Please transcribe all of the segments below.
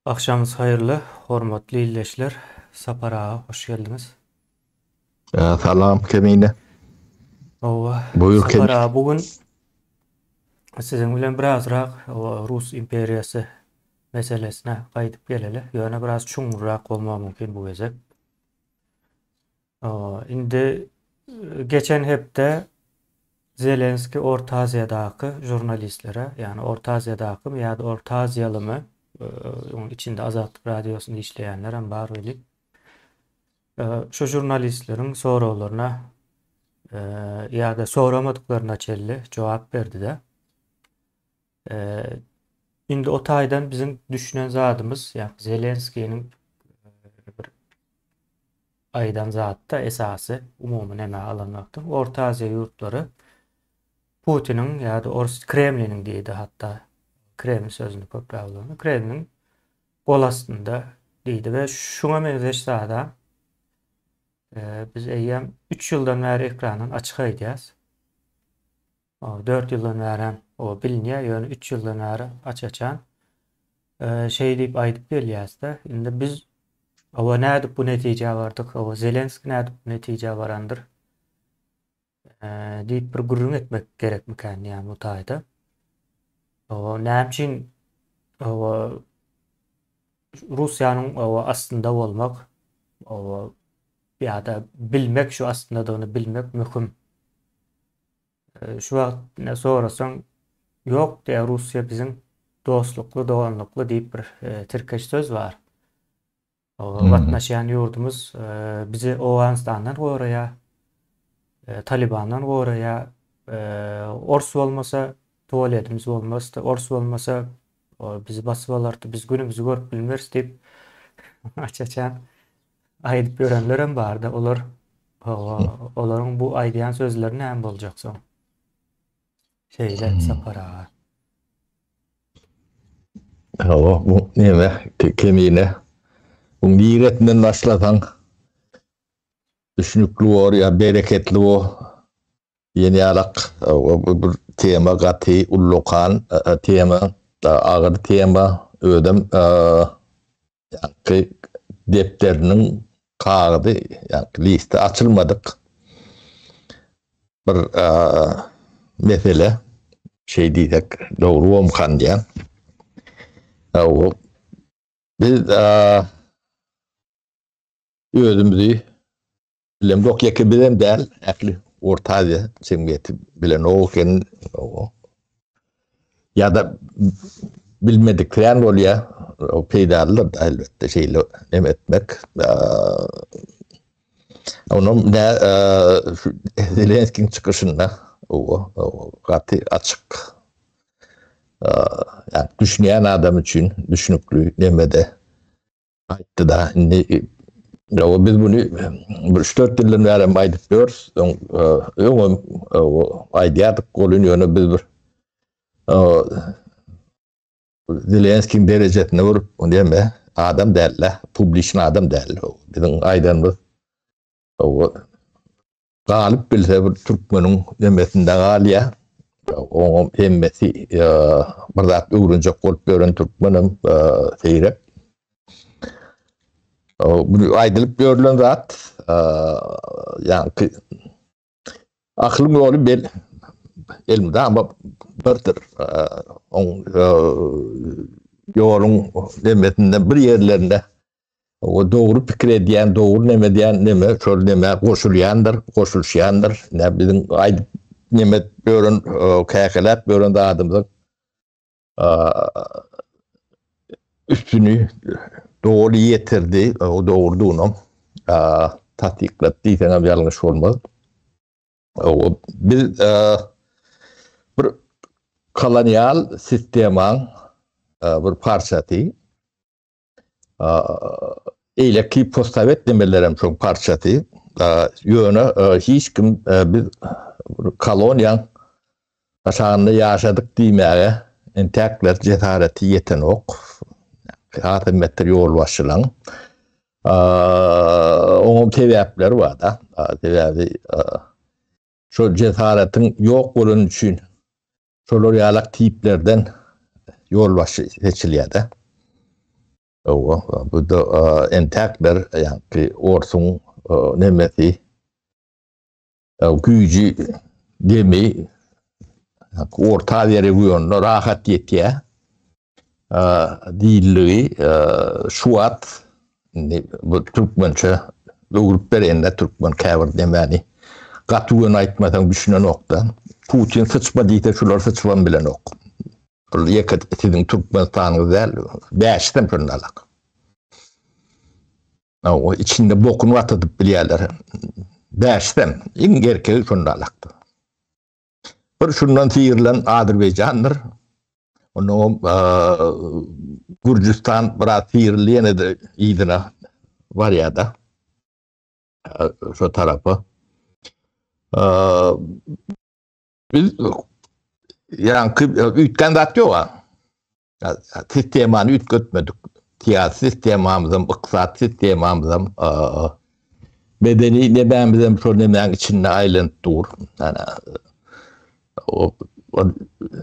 Agşamyňyz haýyrly, hormatly ildeşler! Sapar aga, hoş geldiňiz. Salam Kemine. Hawa, Buýur Sapar Kemine. aga, bu gün siziň bilen birazrak Rus imperiýasy meselesine gaýdyp geleli. Ýöne biraz çuňňurrak bolmagy mümkin bu gezek. Indi geçen hepde Zelenskiý Orta Aziýadaky žurnalistlere, ýagny Orta Aziýadakymy ýa-da Orta Aziýalymy, onuň içinde Azatlyk Radiosynda işleýänlerem bar welin, şu žurnalistleriň soraglaryna ýa-da soramadyklaryna çenli jogap berdi-de. Indi o taýdan biziň düşünen zadymyz, ýagny Zelenskiniň bir aýdan zatda esasy umumy neme alan wagtyň Orta Aziýa ýurtlary Putiniň ýa-da Ors Kremliniň diýdi hatda Kreml sözüni köpräk ulandy. Kremliň gol astynda diýdi we şuňa meňzeş zada e, biz eýýäm 3 ýyldan bäri ekrandan açyk aýdýas. 4 ýyldan bärem o bilinýär, ýöne 3 ýyldan bäri aç-açan şeý diýip aýdyp gelýäs-de. Indi biz owa nädip bu netijä bardyk, owa Zelenskiý nädip bu netijä barandyr diýip bir gürrüň etmek gerekmikän diýýän bu taýda. Owa näme üçin owa Russiýanyň owa astynda bolmak, owa ýa-da bilmek şu astyndadygyny bilmek möhüm. Şu wagt ine sorasaň ýok diýýär Russiýa biziň dostlukly doganlykly diýip bir tirkeş söz bar. Gatnaşýan ýurdumyz bizi Owganystandan goraýar, Talibandan goraýar. Ors bolmasa tualetimiz bolmazdy, ors bolmasa bizi basyp alardy, biz günümizi görüp bilmeris diýip aç-açan Aýdyp ýörenlerem barda olar olaryň bu aýdýan sözleri näme boljak soň? Şeýle Sapar aga. Hawa, bu neme kemine. Bu niresinden başlasaň düşnükli bor ýa bereketli bor. Diýen ýalak bu bir tema gaty ullakan tema, agyr tema. Özem Ýaňky depderiniň kagyzy, ýaňky listi açylmadyk bir mesele. Şeý diýsek dogry bomkan diýýän. Biz özümizi Bilemzok ýeke bizem däl, ähli Orta Aziýa jemgyýeti bilenok eken. Ýa-da bilmedik kän bolýar. O peýdalydyr da elbetde şeýle neme etmek. Onuň nä Zelenskiň çykyşynda o gaty açyk ýa düşünýän adam üçin düşnükli nemede Aýtdy-da, indi ýa biz muny bir üç-dört ýyldan bärem aýdyp ýörüs, öň öňem aýdýardyk welin ýöne biz bir Zelenskiň derejesinde görüp, näme, adam däl-de, publiçny adam däl. Biziň aýdanymyz Galyp bilse bir türkmeniň nemesinde galýar. Oňam hemmesi bir zat öwrenjek bolup ýören türkmenem seýrek. Bu aýdylyp ýörülen zat, ýaňky akylyň ýoly bel elmydama birdir. Oň ýoluň nemesinde bir ýerlerinde O dogry pikir edýän, dogry neme edýän neme şol neme goşulýandyr, goşulyşýandyr. Nä biziň aýdyp neme ýören, käkeläp ýören zadymyzyň üstüni doly ýetirdi, o dogrudygynam tassyklady diýseňem ýalňyş bolmaz. O biz bir kolonial sistemaň bir parçasy. Eýleki postsowet nemelerem şoň parçasy. Ýöne hiç kim biz koloniýaň aşagynda ýaşadyk diýmäge entäkler jesareti ýetenok. Hasam beter ýolbaşçylaň. Oňam sebäpleri bar-da. Sebäbi şol jesaretiň ýok bolany üçin Şolar ýalak tiplerden ýolbaşçy seçilýär-de. Hawa, bu da entäkler, ýaňky orsuň nemesi, güýji, demi Orta Aziýa regionyna rahat ýetýär diýildigi şu wagt indi bu türkmençe öwrüp berende türkmen käbir nemäni gaty göni aýtmasaň düşünenokda. Putin syçma diýse şular syçybam bilenok. Ol ýeke siziň Türkmenistanyňyz däl, bäşisem şonda alak. O içinde bokuny batadyp bilýärler. Bäşisem iň erkegi şonda alakdy. Bir şundan syrylan Azerbaýjandyr. Ondan Gürjüstan biraz syryldy ýene-de yzyna barýar-da. Şo tarapa. Biz ýaňky üýtgän zat ýok. Sistemany üýtgetmedik. Syýasy sistemamyzam, ykdysady sistemamyzam, medeni nemämizem şol nemäň içinde aýlanyp dur.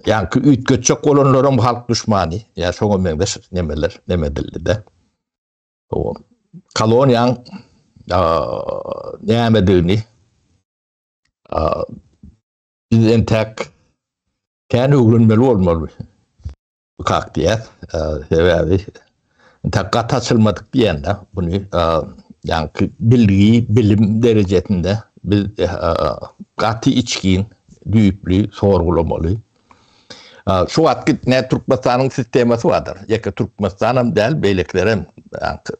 Ýaňky üýtgetjek bolanlaram halk duşmany. Ýa şoňa meňzeş nemeler neme edildi-de. Koloniýaň nämedigini biz entäk kän öwrenmeli bolmaly. Kak diýýär. Sebäbi entäk gaty açylmadyk diýende buny ýaňky bilgi, bilim derejesinde biz gaty içgin, düýpli sorgulamaly. Şu wagtky ne Türkmenistanyň sistemasy bardyr. Ýeke Türkmenistanam däl, beýlekilerem ýaňky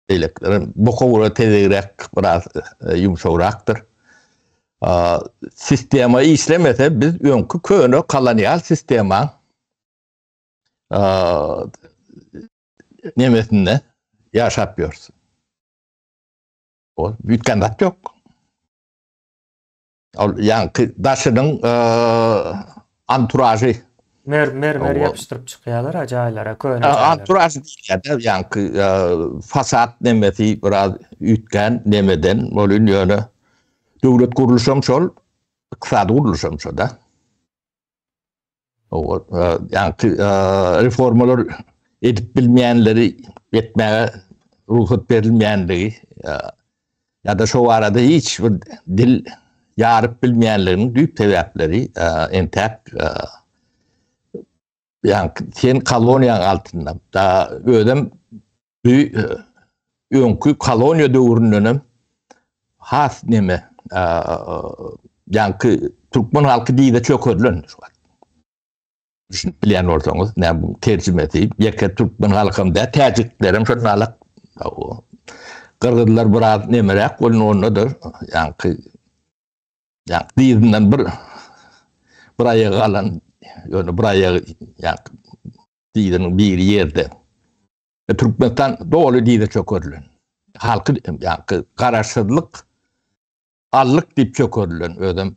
Beýlekilerem boka görä tezegräk, biraz ýumşagrakdyr. Sistema işlemese biz öňki köne kolonial sistema nemesinde ýaşap ýörüs. Ol üýtgän zat ýok. Ol ýaňky daşynyň anturažy. Mer mermer ýapyşdyryp çykýarlar a jaýlara, köne jaýlara. Anturaž diýilýär-de, ýaňky fasad nemesi biraz üýtgän nemeden bolýan ýöne döwlet gurluşam şol, ykdysady gurluşam şo-da. Ýaňky reformalar edip bilmeýänleri etmäge rugsat berilmeýänligi ýa-da şo barada hiç bir dil ýaryp bilmeýänliginiň düýp sebäpleri entäk ýaňky sen koloniýaň altynda da özem Bu öňki koloniýa döwründenem has neme ýaňky türkmen halky diýde çökerilen şu wagt. Düşünip bilýän bolsaňyz, näme bu terjimesi, ýeke türkmen halkam däl, täjiklerem şonda alak. Gyrgyzlar biraz nemeräk bolun onda-da ýaňky ýaňky dyzyndan bir bir aýagy alan, ýöne bir aýagy ýaňky dyzynyň biri ýerde. Türkmenistan doly dize çökerilen. Halky ýaňky garaşsyzlyk aldyk diýip çökerilen özem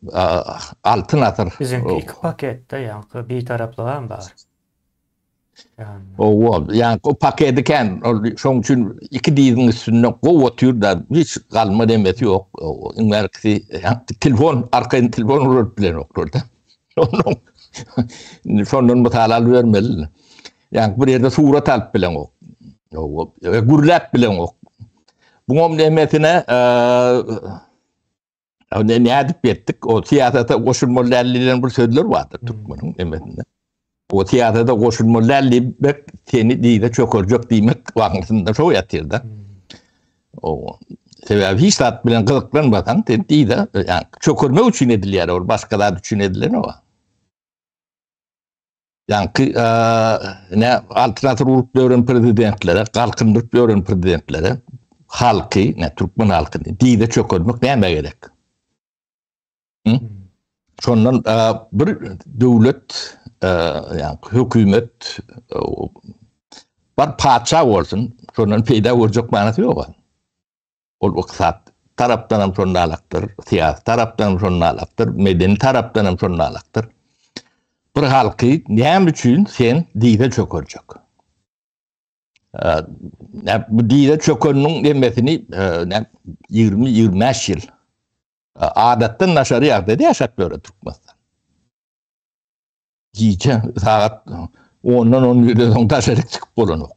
altyn asyr. Biziňki iki paketde ýaňky bitaraplygam bar. Owa, ýaňky o paketi kän, ol şoň üçin iki diziň üstünde gowy otyr-da, hiç galma demesi ýok. Iň bärkisi ýaňky telefon, arkaýyn telefon urup bilenoklar-da. Şondan şondan mysal alybermeli. Ýa bir ýerde surat alyp bileňok. Gürläp bileňok. Buňam nemesine ne nädip ýetdik? O syýasata goşulmaly däl diýen bir sözler bardyr türkmeniň nemesinde. O syýasata goşulmaly däl diýmek seni diýde çökerjek diýmek wagtynda şo ýatyrda. O sebäbi hiç zat bilen gyzyklanmasaň sen diýde, ýa çökermek üçin edilýär ol başga zat üçin edilenok. Ýaňky ne altyn asyr urup ýören prezidentlere, galkyndyryp ýören prezidentlere halky, ne türkmen halkyny dize çökermek nämä gerek? Hı? Şondan bir döwlet, ýaňky hökümet bar patyşa bolsun, şondan peýda görjek manysy ýok. Ol ykdysat tarapdan hem şonda alakdyr, syýasy tarapdan hem şonda alakdyr, medeni tarapdan hem şonda alakdyr. Bir halky näme üçin sen dize çökerjek? Bu dize çökeniniň demesini 20-25 ýyl adatdan daşary ýagdaýda ýaşap ýör Türkmenistan. Gije sagat 10-dan 11-den soň daşary çykyp bolanok.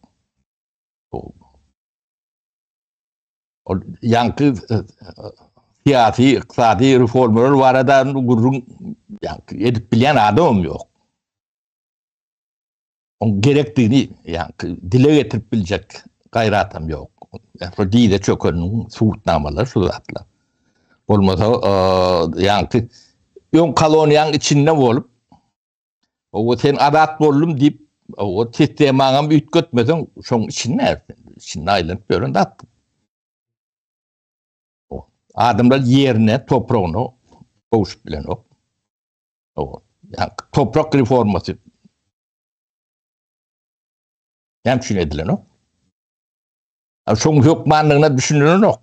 Ol ýaňky syýasy, ykdysady reformalar barada gürrüň ýaňky edip bilýän adamam ýok. Oň gerekdigini ýaňky dile getirip biljek gaýratam ýok. Şo dize çökeniniň subutnamalary şu zatlar. Bolmasa ýaňky öň koloniýaň içinde bolup O sen azat boldum diýip, o sistemaňam üýtgetmeseň, şoň içinde, içinde aýlanyp ýören zat. Adamlar ýerine, topragyna gowşup bilenok. O, ýa toprak reformasy näme üçin edilenok? Şoň hökmanlygyna düşünilenok.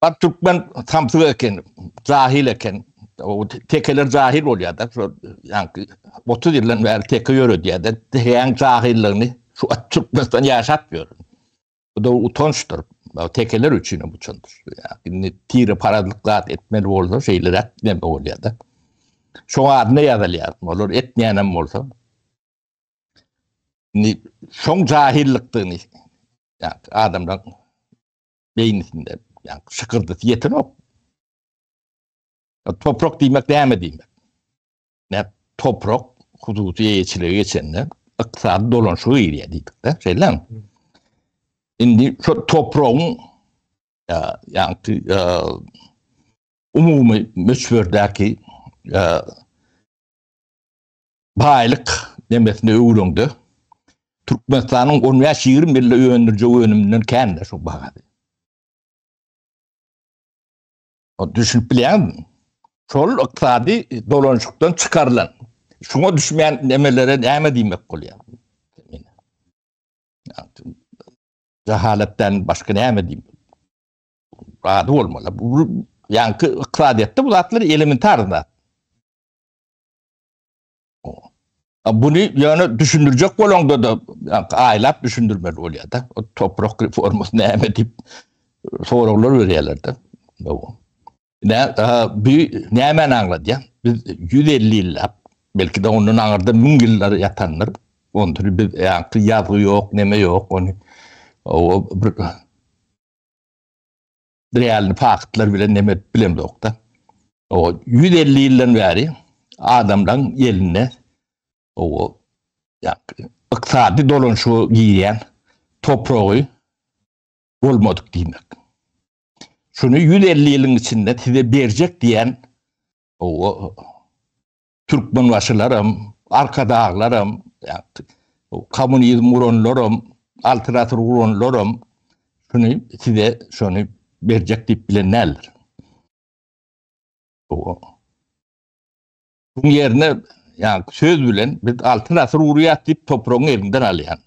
Bak türkmen samsyk eken, jahil eken. O tekeler jahil bolýar da. Şo ýaňky 30 ýyldan bäri teke ýöredýär da. Tekeň jahilligini şu Türkmenistan ýaşap ýör. Bu da utançdyr. Tekeler üçin hem utançdyr. Indi tire parazlyk zat etmeli bolsa şeýleräk näme bolýar da. Şoň adyna ýazylýar. Olar etmeýänem bolsa. Indi şoň jahillykdygyny ýa adamlar beýnisinde ýa şykyrdysy ýetenok. Toprak diýmek näme diýmek? Nä toprak hususy eýeçilige geçende ykdysady dolanyşyga girýär diýdik-de, şeýlemi? Indi şu topragyň ýa umumy möçberdäki baýlyk nemesine öwreňde Türkmenistanyň 15-20 ýylda öndürjek önüminden kändir şu bahasy. O düşünip bilýäňmi? Şol ykdysady dolanyşykdan çykarylan, şuňa düşmeýän nemelere näme diýmek bolýar? Jahalatdan başga näme diýmek? Ady bolmaly. Bu ýaňky ykdysadyýetde bu zatlar elementar zat. Buny ýöne düşündirjek bolaňda-da aýlap düşündirmeli bolýar-da. O toprak reformasy näme diýip soraglar berýärler-de. Nä, bu nämäni aňladýar? Biz 150 ýyllap, belki-de ondan aňyrda 1000 ýyllar ýatandyr. Ondan biz ýaňky ýazgy ýok, neme ýok, ony o bir realny faktlar bilen neme edip bilemzokda. O 150 ýyldan bäri adamlaryň elinde o ykdysady dolanyşyga girýän topragy bolmadyk diýmek. Şuny 150 ýylyň içinde size berjek diýen o Türkmenbaşylaram, Arkadaglaram, kommunizm guranlaram, Altyn asyr guranlaram şuny size şony berjek diýip bilen däldir. Buň ýerine ýa söz bilen biz Altyn asyr gurýas diýip topragyň elinden alýan.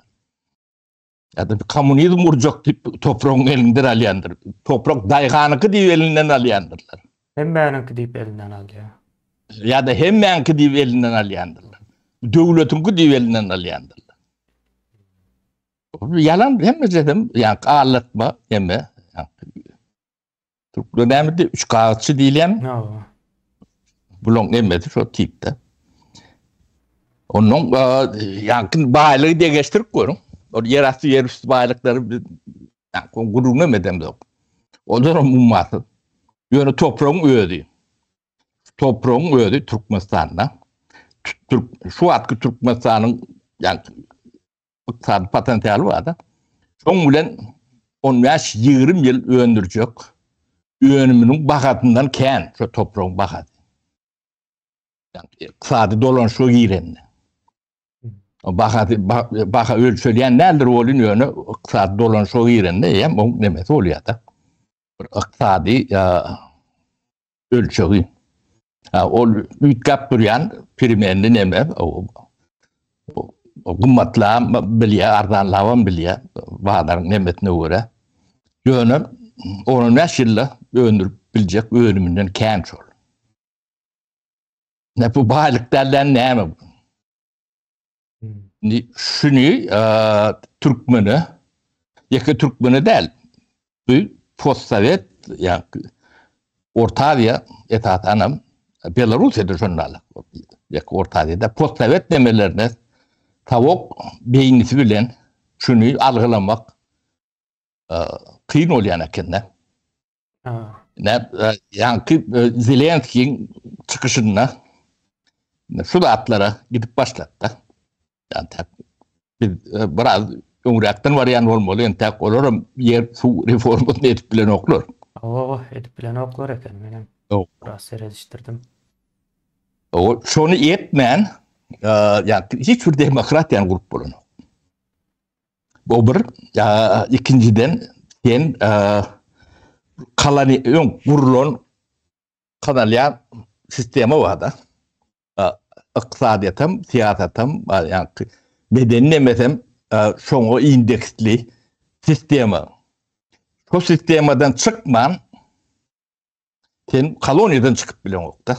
Ýa-da kommunizm gurjak diýip topragyň elinden alýandyr. Toprak daýhanyňky diýip elinden alýandyrlar. Hemmäniňki diýip elinden alýar. Ýa-da hemmäňki diýip elinden alýandyrlar. Döwletiňki diýip elinden alýandyrlar. Ýalan hemmejesem ýa aldatma hemme. Türkler näme diýip, üç kagyzçy diýilýän. Hawa. Bulaň hemmesi şo tipde. Ondan ýaňky baýlygy degeşdirip görüň. Ol ýer asty, ýer üsti baýlyklary biz ýaňky gürrüňem edemzok. Olar hem ummasyz. Ýöne topragyň özi. Topragyň özi Türkmenistanda. Türk şu wagtky Türkmenistanyň ýaňky ykdysady potensialy bar-da. Şoň bilen 15-20 ýyl öndürjek önüminiň bahasyndan kän şu topragyň bahasy. Ýagny ykdysady dolanyşyga girende. O bahasy baha ölçelýän däldir welin ýöne ykdysady dolanyşyga girende hem oň nemesi bolýar-da. Bir ykdysady ölçegi. Ha, ol üýtgäp durýan perimenli neme, o, o gymmatlam bilýär, arzanlabam bilýär, bazaryň nemesine görä. Ýöne 15 ýylda öndürip biljek önüminden kän şol. Ne bu baýlyk dälden näme bu? Indi şuny türkmene, ýeke türkmene däl, bu postsowet, ýa Orta Aziýa esasanam Belarussiýada şonda ýeke Orta Aziýada postsowet nemelerine tawuk beýnisi bilen şuny algylamak. kyn bolýan eken-de. Ne, ýaňky Zelenskiň çykyşynda şu zatlara gidip başlady. Ýa biz biraz öňräkden barýan bolmaly, entäk olaram ýer suw reformasyny edip bilenoklar. Hawa, edip bilenoklar eken, menem biraz seredişdirdim. O şony etmän, ýa hiç bir demokratiýany gurup bolanok. Bu bir, ikinjiden sen koloni öň gurulan kanalýan sistema bar-da. Ykdysadyýetem, syýasatam, ýa-da medeni nemesem şoňa indeksli sistema. Şu sistemadan çykman sen koloniýadan çykyp bileňok-da.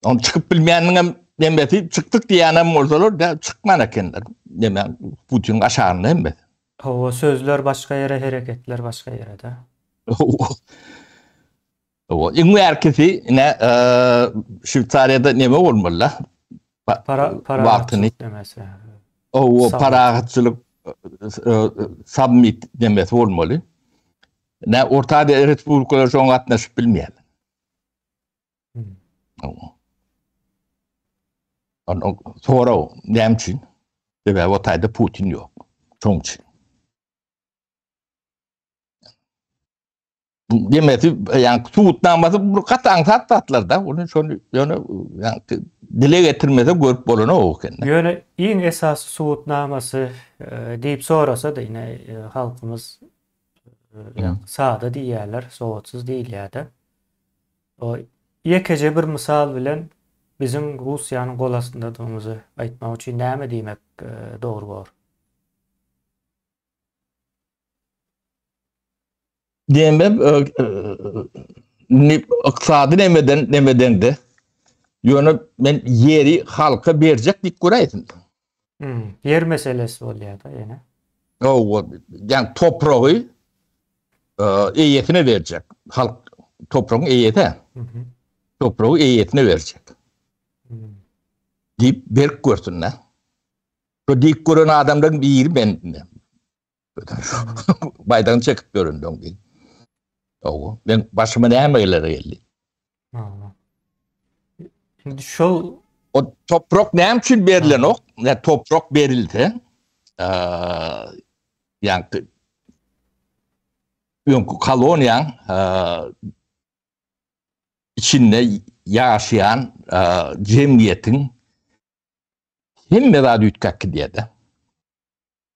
Onu çykyp bilmeýäniň nemesi çykdyk diýýänem bolsalar da çykman ekenler. Neme Putiniň aşagynda hemmesi. Hawa, sözler başga ýere, hereketler başga ýere-de. Hawa, iň bärkisi ine Şweýsariýada neme bolmaly-da? Para parahatçylyk demesi. Hawa, parahatçylyk sammit demesi bolmaly. Ne Orta Aziýa respublikalary şoňa gatnaşyp bilmeýärler. Ondan sorag näme üçin? Sebäbi o taýda Putin ýok. Şoň üçin. Demesi, ýa subutnamasy bu gaty aňsat zatlar da. Ony şony ýöne ýa dile getirmese görüp bolanok eken. Ýöne iň esasy subutnamasy e, diýip sorasa-da ine e, halkymyz e, sada diýýärler, sowatsyz diýilýär-de. O ýekeje bir mysal bilen biziň Russiýanyň gol astyndadygymyzy aýtmak üçin näme diýmek dogry bor? Diýemem, ykdysady nemeden nemedeňde ýöne men ýeri halka berjek diýip göräýsin. Hmm, ýer meselesi bolýar-da ýene. Hawa, ýani topragy eýesine berjek. Halk topragyň eýesi. Topragy eýesine berjek. Diýip berk görsün-de. Şu diýip gören adamlaryň biri men. Baýdagyny çekip ýörenleň diýip. Hawa, men başyma näme geler geldi. Indi şol o toprak näme üçin berilenok? Ne toprak berilse, ýa öňki koloniýaň içinde ýaşaýan jemgyýetiň hemme zady üýtgäp gidýär-de.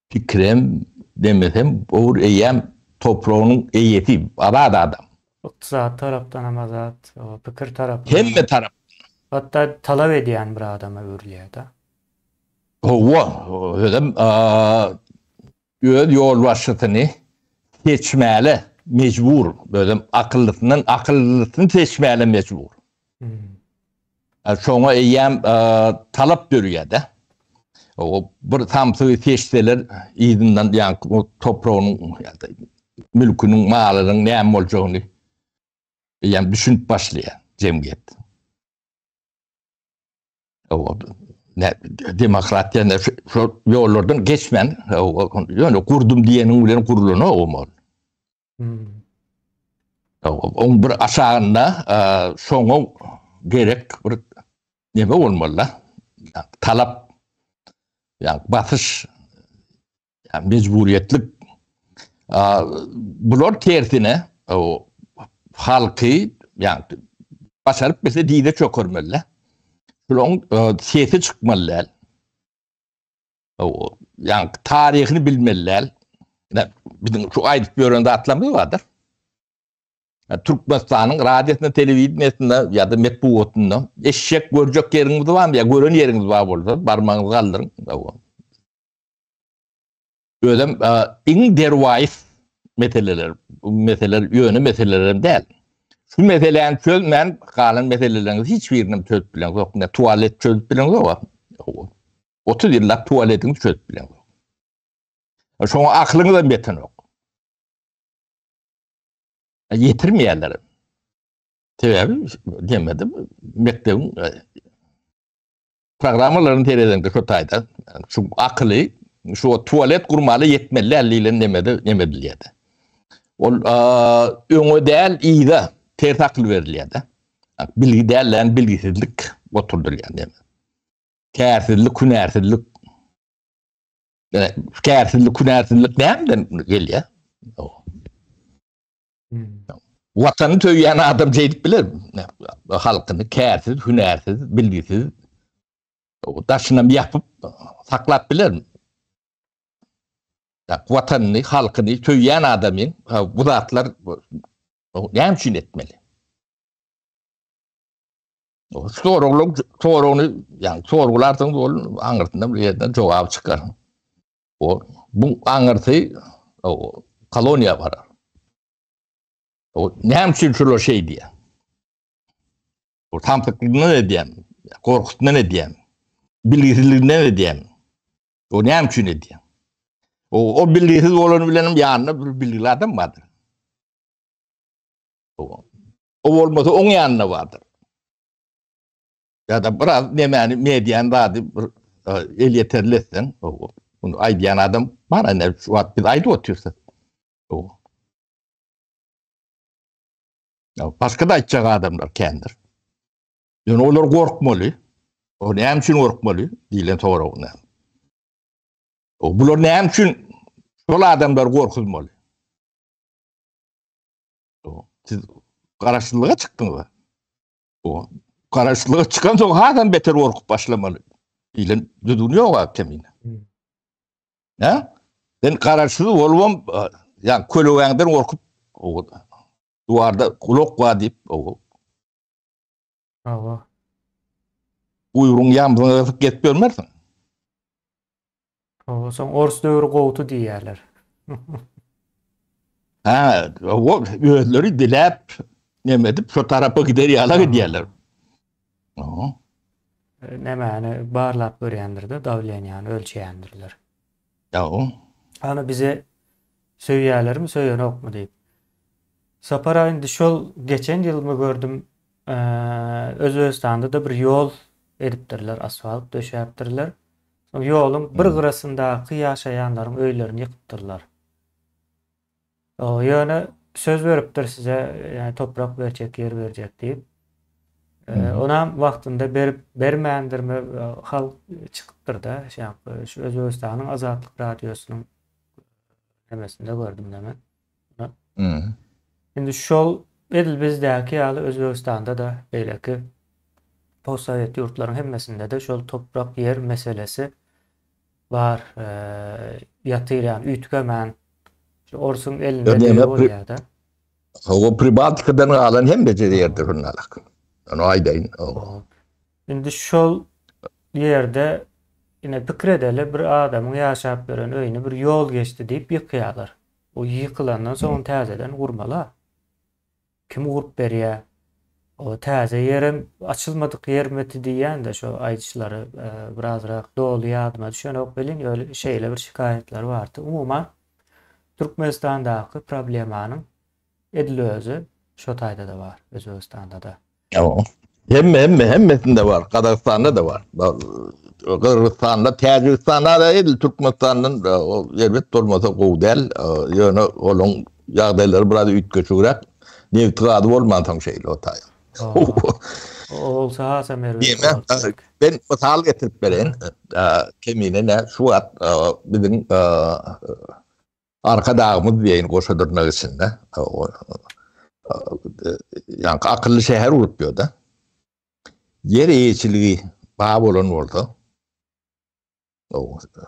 Pikirem demesem bor eýýäm topragynyň eýesi azat adam. Ykdysady tarapdan hem azat, pikir tarapdan Hemme tarap. Hatda talap edýän bir adama öwrülýär-de. Hawa, özem öz ýolbaşçysyny seçmäle mejbur, özem akyllysyndan akyllysyny seçmäle mejbur. Şoňa eýýäm talap dörýär-de. O bir samsygy seçseler yzyndan ýaňky o topragynyň ýa-da mülküniň, malynyň näme boljagyny eýýäm düşünip başlaýar jemgyýet. O ne demokratiýa ne şo ýollardan geçmän, ýöne gurdum diýeniň bilen gurlanok o mal. Oň bir aşagynda şoňa gerek bir neme bolmaly-da. Talap, ýa basyş, ýa mejburiýetlik. Bular tersine halky ýa başaryp bilse dize çökermeli-de. Şularyň sesi çykmaly däl. Ýa taryhyny bilmeli däl. Biziň şu aýdyp ýören zatlarymyz bardyr. Türkmenistanyň radiosynda, telewideniýesinde ýa-da metbugatynda eşek görjek ýeriňiz barmy ýa gören ýeriňiz bar bolsa, barmagyňyzy galdyryň. Özem iň derwaýys meseleler, bu meseleler ýöne meseleler hem däl. Şu meseläni çözmän galan meseleleriňizi hiç birini hem çözüp bileňzok. Ne tualet çözüp bileňzok. 30 ýyllap tualetiňizi çözüp bileňzok. Şoňa aklyňyz hem ýetenok. Ýetirmeýärler. Sebäbi demedi mekdebiň programmalaryny seredeňde şu taýda şu akyly. şu tualet gurmaly ýetmeli däl diýlen nemede neme edilýärdi. Ol öňe däl, yza ters akyl berilýärdi. Bilgi däl, bilgisizlik oturdylýar neme. Kärsizlik, hünärsizlik. Kärsizlik, hünärsizlik nämeden gelýär? Hmm. Watany söýýän adam şeýdip biler. Halkyny kärsiz, hünärsiz, bilgisiz daşynam ýapyp saklap biler. Watanyny, halkyny söýýän adamyň bu zatlar näme üçin etmeli? Soraglaryň soragyny, ýagny sorgularsyňyz ol aňyrsynda bir ýerden jogap çykar. O bu aňyrsy koloniýa barar. O näme üçin şular şeý diýýär? O samsyklygyndan edýän, gorkusyndan edýän, bilgisizliginden edýän. O näme üçin edýär? O, o bilgisiz bolan bilenem ýanynda bir bilgili adam bardyr. O, o bolmasa oň ýanynda bardyr. Ýa-da biraz nemäni mediany zady bir e, elýeterli etseň, bunu aýdýan adam bar, ine şu wagt biz aýdyp otyrys. O. Ya başga da aýtjak adamlar kändir. Ýöne olar gorkmaly. O näme üçin gorkmaly diýlen soragyna. O bular näme üçin şol adamlar gorkuzmaly? O, siz garaşsyzlyga çykdyňyz. O garaşsyzlyga çykan soň hasam beter gorkup başlamaly. Diýlen düzgün ýok a kemine. Hmm. Ha? Sen garaşsyz bolubam, ýa kölegäňden gorkup, o duwarda gulak bar diýip, o Hawa. Guýrugyň ýamzyňa gysyp gezip ýörmersiň. Hawa, soň ors döwri gowudy diýýärler. Ha, o özleri diläp, neme edip, şo tarapa gider ýalak edýärler. Aha. Nämäni barlap görýändir-de, dawleniýany ölçeýändirler. Ýa. Hany bize söýýärlermi, söýenokmy diýip. Sapar aga indi şol geçen ýylmy gördüm, Özbegistanda-da bir ýol edipdirler, asfalt döşäpdirler. Soň ýoluň bir gyrasyndaky ýaşaýanlaryň öýlerini ýykypdyrlar. Ýöne söz beripdir size, ýagny toprak berjek, ýer berjek diýip. Onam wagtynda berip bermändirmi, halk çykypdyr-da, şu Özbegistanyň Azatlyk radiosynyň nemesinde gördüm-de men. Indi şol edil bizdäki ýaly Özbegistanda-da beýleki postsowet ýurtlaryň hemmesinde-de şol toprak ýer meselesi bar ýatyr ýagny üýtgemän şu orsuň elinde diýip bolýar-da. Hawa Pribaltikadan galan hemmeje ýerde şunalak. Ony aýdaýyn. Indi şol ýerde ine pikir edeli bir adamyň ýaşap ýören öýüni bir ýol geçdi diýip ýykýarlar. O ýykylandan soň ony täzeden gurmaly-a. Kim gurup berýä? O täze ýerem açylmadyk ýermeti diýýän-de şo aýdyşlary birazrak doly ýadyma düşenok welin ýöne şeýle bir şikaýatlar bardy. Umuman Türkmenistandaky problemanyň edil özi şo taýda-da bar, Özbegistanda-da. Ýok. Hemme hemme hemmesinde bar. Gazagystanda da bar. Gyrgyzystanda, Täjigistanda da edil Türkmenistandan o erbet bolmasa gowy däl. Ýöne olaň ýagdaýlary biraz üýtgeşigräk. Nebit gazy bolmansoň şeýle o taý. O bolsa hasam erbet bolar. Ben mysal getirip bereýin. Kemine ne şu wagt biziň Arkadagymyz diýeýin goşa dyrnak içinde. Ýaňky akylly şäher gurup ýörde. Ýer eýeçiligi bar bolan bolsa,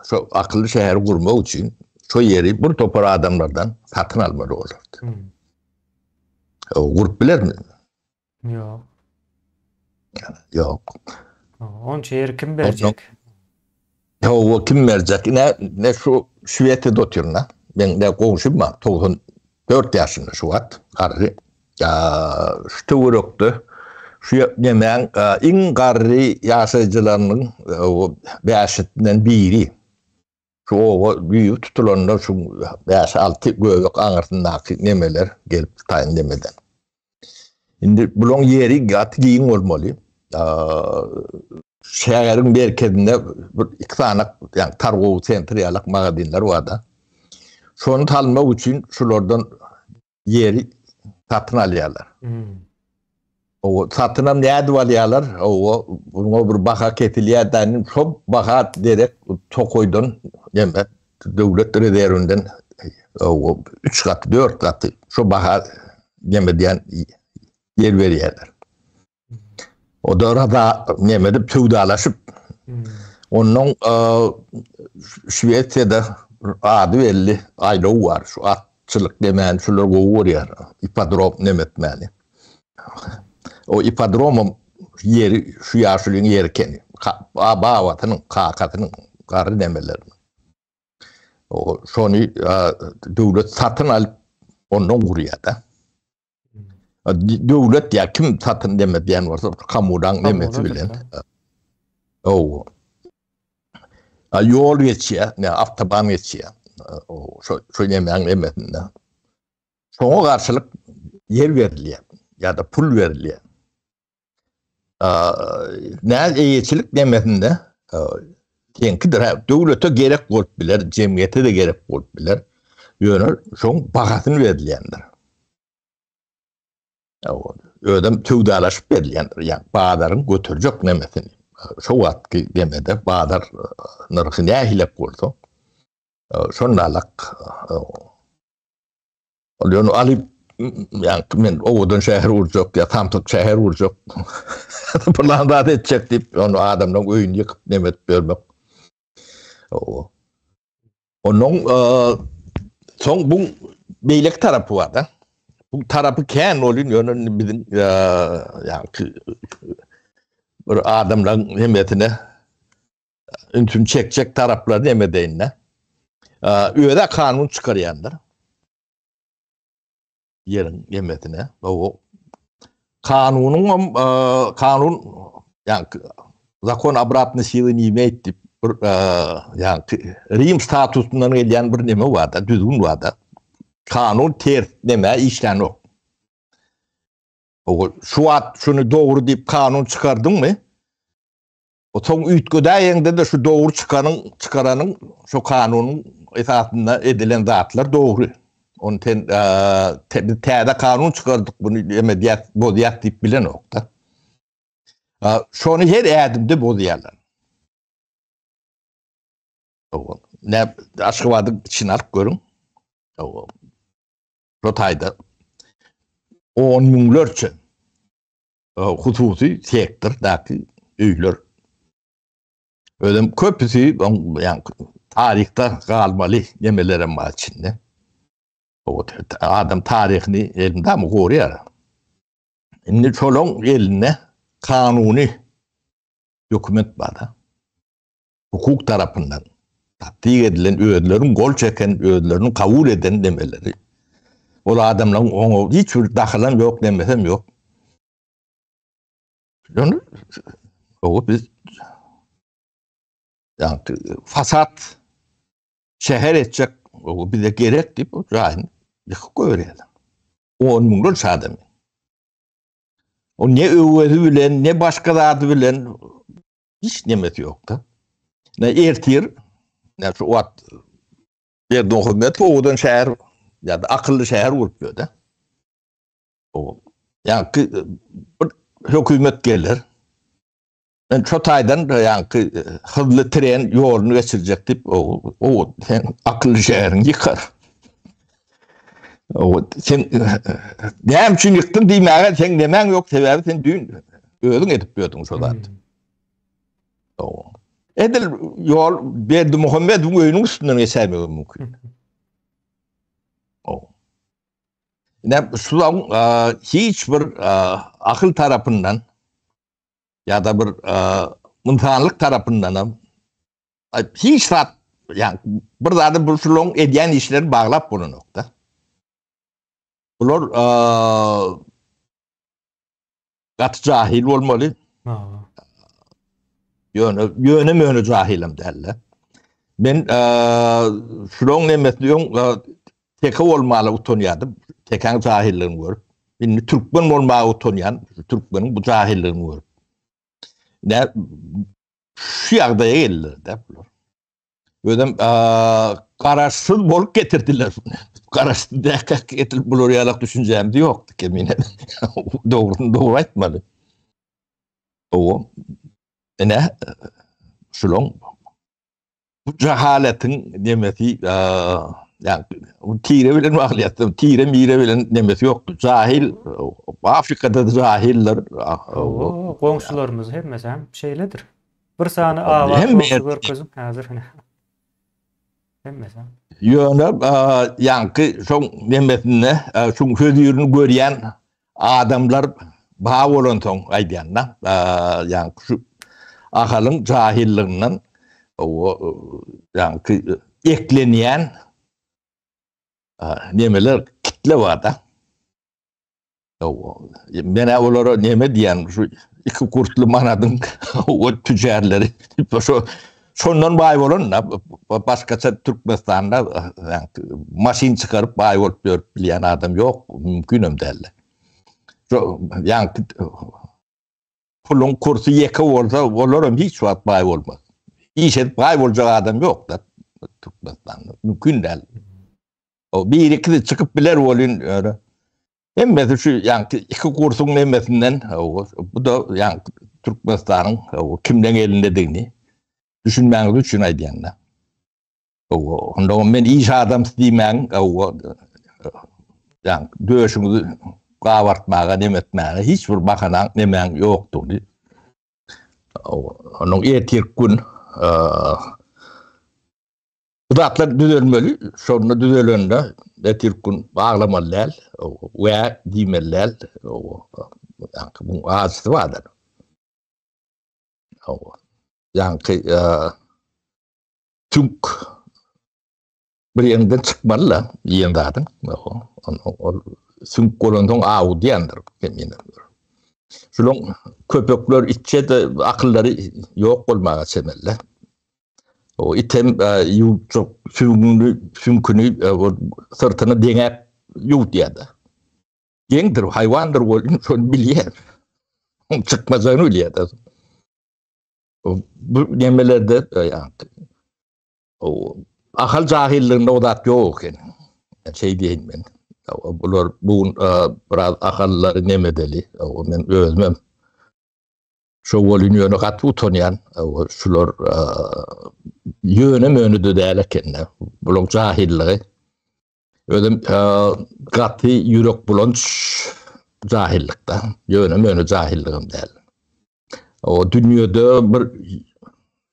şo akylly şäheri gurmak üçin şo ýeri bir topar adamlardan satyn almaly bolardy. Hmm. Gurup bilermi? Ýok. Ýok. Onça ýeri kim berjek? Hawa, kim berjek? Ine, ne şu Şwesiýada otyryn da. Men ne goňşym bar, 94 ýaşynda şu wagt, garry. Şu töwerekde şu nemäň iň garry ýaşaýjylarynyň bäşisinden biri. Şu oba düýbi tutulanda şu bäş-alty göbek aňyrsyndaky nemeler gelip tutaýyn demeden. Indi bulaň ýeri gaty giň bolmaly. Şäheriň merkezinde bir iki sany ýagny targowy sentr ýalak magazinler bar-da. Şony salmak üçin şulardan ýeri satyn alýarlar. Hmm. O satynam nädip alýarlar? O buňa bir baha kesilýär da, şo baha derek tokaýdan näme döwlet rezerwinden o 3 gaty, 4 gaty şo baha näme diýen ýer berýärler. O da raza näme edip söwdalaşyp hmm. ondan Şwesiýada ady belli aýlaw bar. Şu atçylyk demän şular gowy görýär. Ipodrom näme etmäni. O ipodromam ýeri şu ýaşulyň ýeri ekeni. Babasynyň, kakasynyň, garry nemeleriniň. O şony döwlet satyn alyp ondan gurýar-da. Döwlet ýa kim satyn deme diýen bolsa kamudaň nemesi bilen. O. Ýol geçýär, ne awtoban geçýär. O şo şo nemäň nemesinde. Şoňa garşylyk ýer berilýär ýa-da pul berilýär. Nä eýeçilik nemesinde seňkidir. Döwlete gerek bolup biler, jemgyýete-de gerek bolup biler. Ýöne şoň bahasyny berilýändir. Özem söwdalaşyp berilýändir. Ýa bazaryň göterjek nemesini. Şo wagtky nemede bazar nyrhy nähilek bolsa, şonalak Ol ýöne alyp ýa men owadan şäher gurjak ýa samsyk şäher gurjak. Plan zat etjek diýip, ony adamlaryň öýüni ýykyp neme edip bermek. Onuň soň bu beýleki tarapy bar da. Bu tarapy kän bolýan ýöne biziň ýa bir adamlaryň hemmesine ünsüni çekjek taraplary neme deýin-de. Özi kanun çykarýandyr. Ýeriň nemesine. O kanunyň hem kanun ýa zakon obratny sily ne imeýt diýip bir ýa Rim statusyndan gelýän bir neme bar-da, düzgün bar-da. Kanun ters neme işlänok. O şu wagt şuny dogry diýip kanun çykardyňmy? O soň üýtgedäýeňde-de şu dogry çykanyň, çykaranyň şo kanunyň esasynda edilen zatlar dogry. Ony sen te, biz täze kanun çykardyk, muny em edýäs, bozýas diýip bilenok-da. Şony her ädimde bozýarlar. Ne Aşgabadyň içini alyp görüň. Şo taýda on müňlerçe hususy sektordaky öýler. Özem köpüsi ýa taryhda galmaly nemelerem bar içinde. Adam taryhyny elinde mi gorýar. Indi şolaň elinde kanuny dokument bar da. Hukuk tarapyndan tassyk edilen özleriniň gol çeken, özleriniň kabul eden nemeleri. Ol adamlaryň oňa hiç bir dahylam ýok, nemesem ýok. Ýöne o biz ýa fasad şäher etjek o bize gerek diýip o jaýyny ýykyp goýberýärler. On müňlerçe adamy. O ne öwezi bilen, ne başga zady bilen hiç nemesi ýok-da. Ne ertir, ne şu wagt Berdimuhamedow owadan şäher ýa-da akylly şäher bolup ýör-de. O ýa-ki bir hökümet geler. Men şo taýdan ýa-ki hızly tren ýoluny geçirjek diýip, o, o sen akylly şäheriň ýykar. O sen näme üçin ýykdyň diýmäge sen nemäň ýok, sebäbi sen düýn özüň edip ýördüň şo zat. O. Edil ýol Berdimuhamedowyň öýüniň üstünden geçäýmegi mümkin. O. Ne şulaň hiç bir akyl tarapyndan ýa-da bir ynsanlyk tarapyndan hem hiç zat ýa bir zady bu şulaň edýän işlerini baglap bolanok-da. Bular gaty jahil bolmaly. Ýöne, ýöne möne jahilem däl-de. Men şulaň nemesini öň teke bolmaly utanýardym. Tekäň jahilligini görüp. Indi türkmen bolmaga utanýan, türkmeniň bu jahilligini görüp. Ne şu ýagdaýa geldiler-de bular. Özem garaşsyz bolup getirdiler. Garaşsyz däkä getirip bular ýalak düşünjämiz ýokdy kemine. Dogrusyny dogry aýtmaly. Owa. Ine şulaň bu jahaletiň nemesi ýa tire bilen bagly tire mire bilen nemesi ýokdy. Jahil Afrikada da jahiller. Goňşularymyz hemmesi hem şeýledir. Bir sany abat goňşy görkeziň häzir. Hemmesi. Ýöne ýaňky şoň nemesinde şoň hözirini görýän adamlar ba bolansoň aýdýan-da, ýaňky şu Ahalyň jahillygyndan ýaňky eklenýän nemeler kitle bar-da. Men-ä olara neme diýýän, şu iki kurtly manadyň o tüjärleri şo şondan baý bolan da başgaça Türkmenistanda maşyn çykaryp baý bolup ýörüp bilýän adam ýok, mümkinem däl. Şo ýaňky puluň kursy ýeke bolsa, olaram hiç wagt baý bolmaz. Iş edip baý boljak adam ýok da Türkmenistanda. Mümkin däl. O bir ikisi çykyp biler bolyn öyle. Hemmesi şu ýaňky iki kursuň nemesinden bu da ýaňky Türkmenistanyň kimleň elindedigini düşünmäňiz üçin aýdýan-da. Onda men iş adamsy diýmäň, ýaňky döşüňizi gabartmaga, neme etmäge hiç bir bahanaň, nemäň ýokdugyny. Onuň ertirki gün Bu zatlar düzelmeli, şonda düzelende ertirki gün aglamaly däl, wä diýmeli däl. Ýaňky bu ajysy bardyr. Ýaňky süňk bir ýerinden çykmaly-da iýen zadyň. Ol süňk bolansoň awy diýendir. Şulaň köpekler içse-de akyllary ýok bolmaga çemeli. O item ýuwtjak süňňüni, süňküni syrtyna deňäp ýuwdýar-da. Geňdir, haýwandyr ol, şony bilýär. Oň çykmajagyny bilýär-de. Bu nemelerde o Ahal jahillygynda o zat ýok eken. Şeý diýeýin men. Bular bu gün biraz ahallary nemedeli. Men özümem Şo welin ýöne gaty utanýan, şular ýöne möne-de däl eken-de. Bulaň jahyllygy. Özem gaty ýürek bulanç jahyllyk-da. Ýöne möne jahyllygam däl. O dünýede bir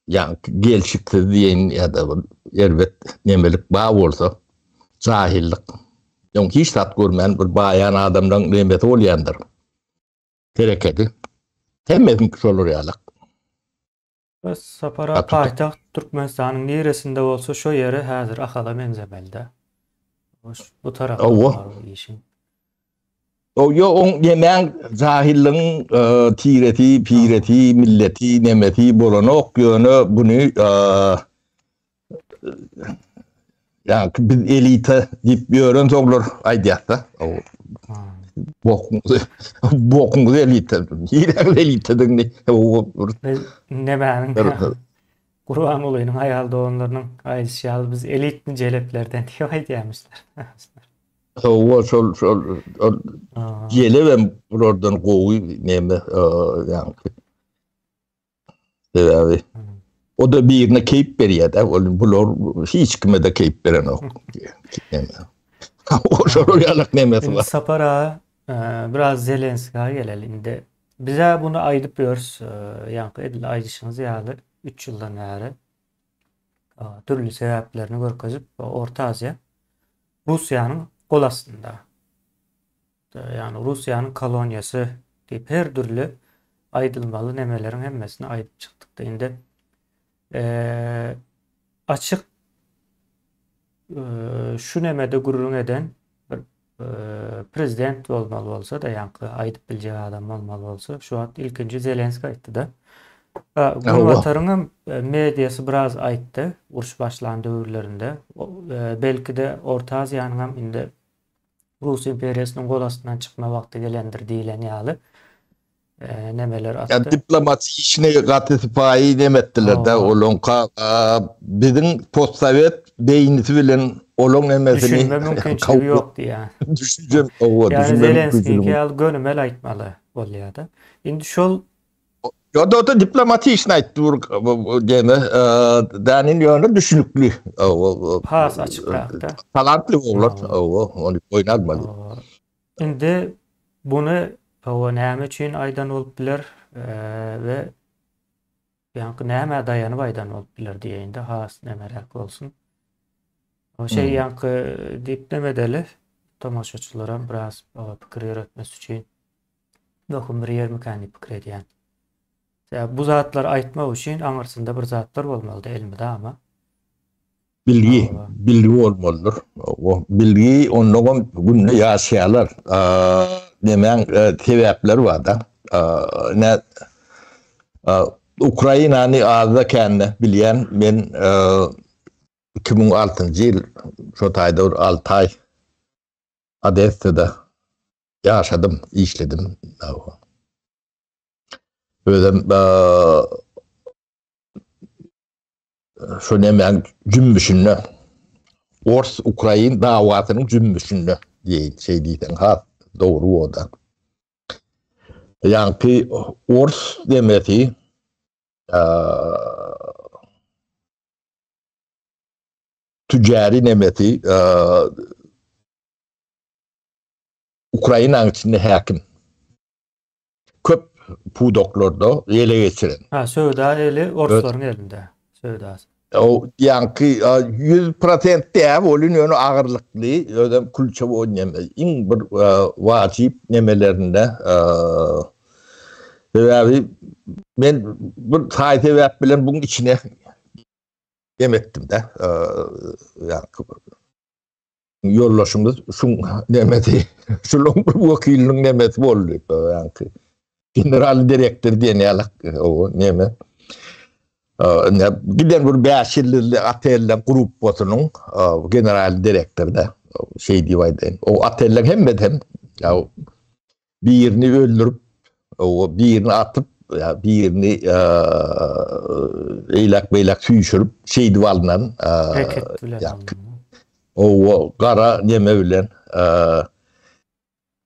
ýa gelşiksiz diýen ýa-da bir erbet nemelik bar bolsa, jahyllyk. Ýoň hiç zat görmän bir baýan adamlaň nemesi bolýandyr. Hereketi. Hemmesiniňki şolar ýalak. Bes Sapar aga paýtagt Türkmenistanyň niresinde bolsa şo ýeri häzir Ahala meňzemeli-dä. Bu tarapda bar bu işiň. O ýo oň nemäň jahilligiň tiresi, piresi, milleti, nemesi bolanok ýöne buny Ýa biz elita diýip ýören soňlar aýdýarsa, bokuňyzy bokuňyzy elita. Niräň elitadygyny Nemäniň Gurbangulynyň aýal doganlarynyň aýdyşy ýaly biz elitni jeleplerden diýip aýdýarmyşlar. Hawa şol şol jelebem bulardan gowy neme ýaňky Sebäbi o da birine keýp berýär-de, ol bular hiç kime-de keýp berenok. Şolar ýalak nemesi bar. Sapar aga, e, biraz Zelenskiýa geleli indi. Bize bunu aýdyp ýörüs, e, ýaňky edil aýdyşyňyz ýaly 3 ýyldan bäri e, dürli sebäplerini görkezip Orta Aziýa Russiýanyň gol astynda. Ýagny Russiýanyň koloniýasy diýip her dürli aýdylmaly nemeleriň hemmesini aýdyp çykdykda indi açyk şu nemede gürrüň eden bir prezident bolmaly bolsa-da ýaňky aýdyp biljek adam bolmaly bolsa şu wagt ilkinji Zelenskiý aýtdy-da. Günbataryň hem mediasy biraz aýtdy uruş başlan döwürlerinde. Belki-de Orta Aziýanyň hem indi Rus imperiýasynyň gol astyndan çykma wagty gelendir diýlen ýaly. nemeler Ýa atdy. diplomatiýa işini gaty sypaýy neme etdiler-de, olaňka biziň postsowet beýnisi bilen olaň nemesini Düşünme mümkinçiligi ýok diýýär. Düşünje, hawa, Ýagny düşünme Zelenskiňki mümkinçiligi. ýaly gönümel aýtmaly bolýar-da. Indi şol Ýa-da diplomatiýa işini aýtdy bir deme, dänin ýöne düşünikli. Has açykrakda. Talantly oglan, hawa, ony boýun almaly. Indi buny hawa näme üçin aýdan bolup biler we ýaňky nämä daýanyp aýdan bolup biler diýeýin-de has nemeräk bolsun. O şey ýaňky diýip neme edeli tomaşaçylaram biraz pikir ýöretmesi üçin möhüm bir ýermikän diýip pikir edýän. Sebäbi bu zatlary aýtmak üçin aňyrsynda bir zatlar bolmalydy elmydama. Bilgi, bilgi bolmalydyr. O bilgi onnoňam günde ýaşaýarlar. Nemäň sebäpleri bar-da. Ine Ukrainany azda-kände bilýän men 2006-njy ýyl şo taýda bir 6 aý Odessada ýaşadym, işledim. Özem Şu nemäň jümmüşinde, ors-ukrain dawasynyň jümmüşinde diýeýin, şeý diýseň has dogry bolar. Ýaňky ors demesi tüjäri nemesi Ukrainanyň içinde häkim. Köp pudaklarda ele geçiren. Ha, söwda eli orslaryň elinde. Söwdasy. O ýaňky 100% däl, ol ýöne agyrlykly, özem külçe neme, iň bir wajyp nemelerinde. Sebäbi men bir saý sebäp bilen buň içine dem etdim-de. Ýaňky Ýoldaşymyz şuň nemesi, şulaň bir wekiliniň nemesi boldy. Ýaňky general direktor diýen ýaly o neme. Ne giden bir 5 ýyllyk otelden gruppasynyň general direktory da şeý diýip aýdaýyn. O otelleň hemmesi hem ýa Birini öldürip, o birini atyp, ýa birini eýläk-beýläk süýşürip, şeýdip alnan. Reket bilen alnan. O gara neme bilen,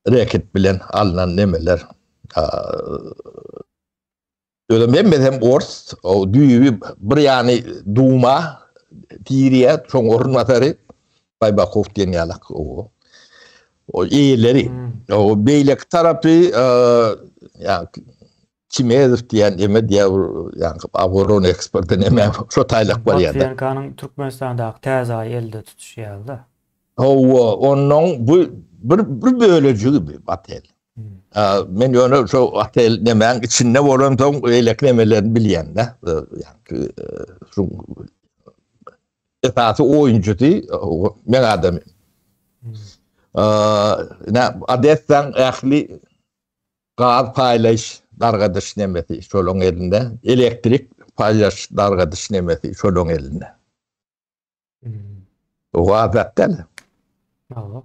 reket bilen alnan nemeler. Özem hemmesi hem ors, o düýbi bir ýany Duma diýilýär, şoň orunbasary Baýbakow diýen ýalak o. O eýeleri. O beýleki tarapy ýa Çimezow diýen eme diýär, ýa oboron eksperti neme şo taýlak barýar. Matwiýenkanyň Türkmenistandaky täze aýy elde tutuşy ýaly-da. Hawa, onnoň bu bir bir bölejigi bu otel. Men ýöne şo otel nemäň içinde bolansoň beýleki nemelerini bilýän-de. Ýa şu esasy oýunçysy meň adamym. Ine, Odessaň ähli gaz paýlaýyş dargadyş nemesi şolaň elinde, elektrik paýlaýyş dargadyş nemesi şolaň elinde. O azat däl. Hawa.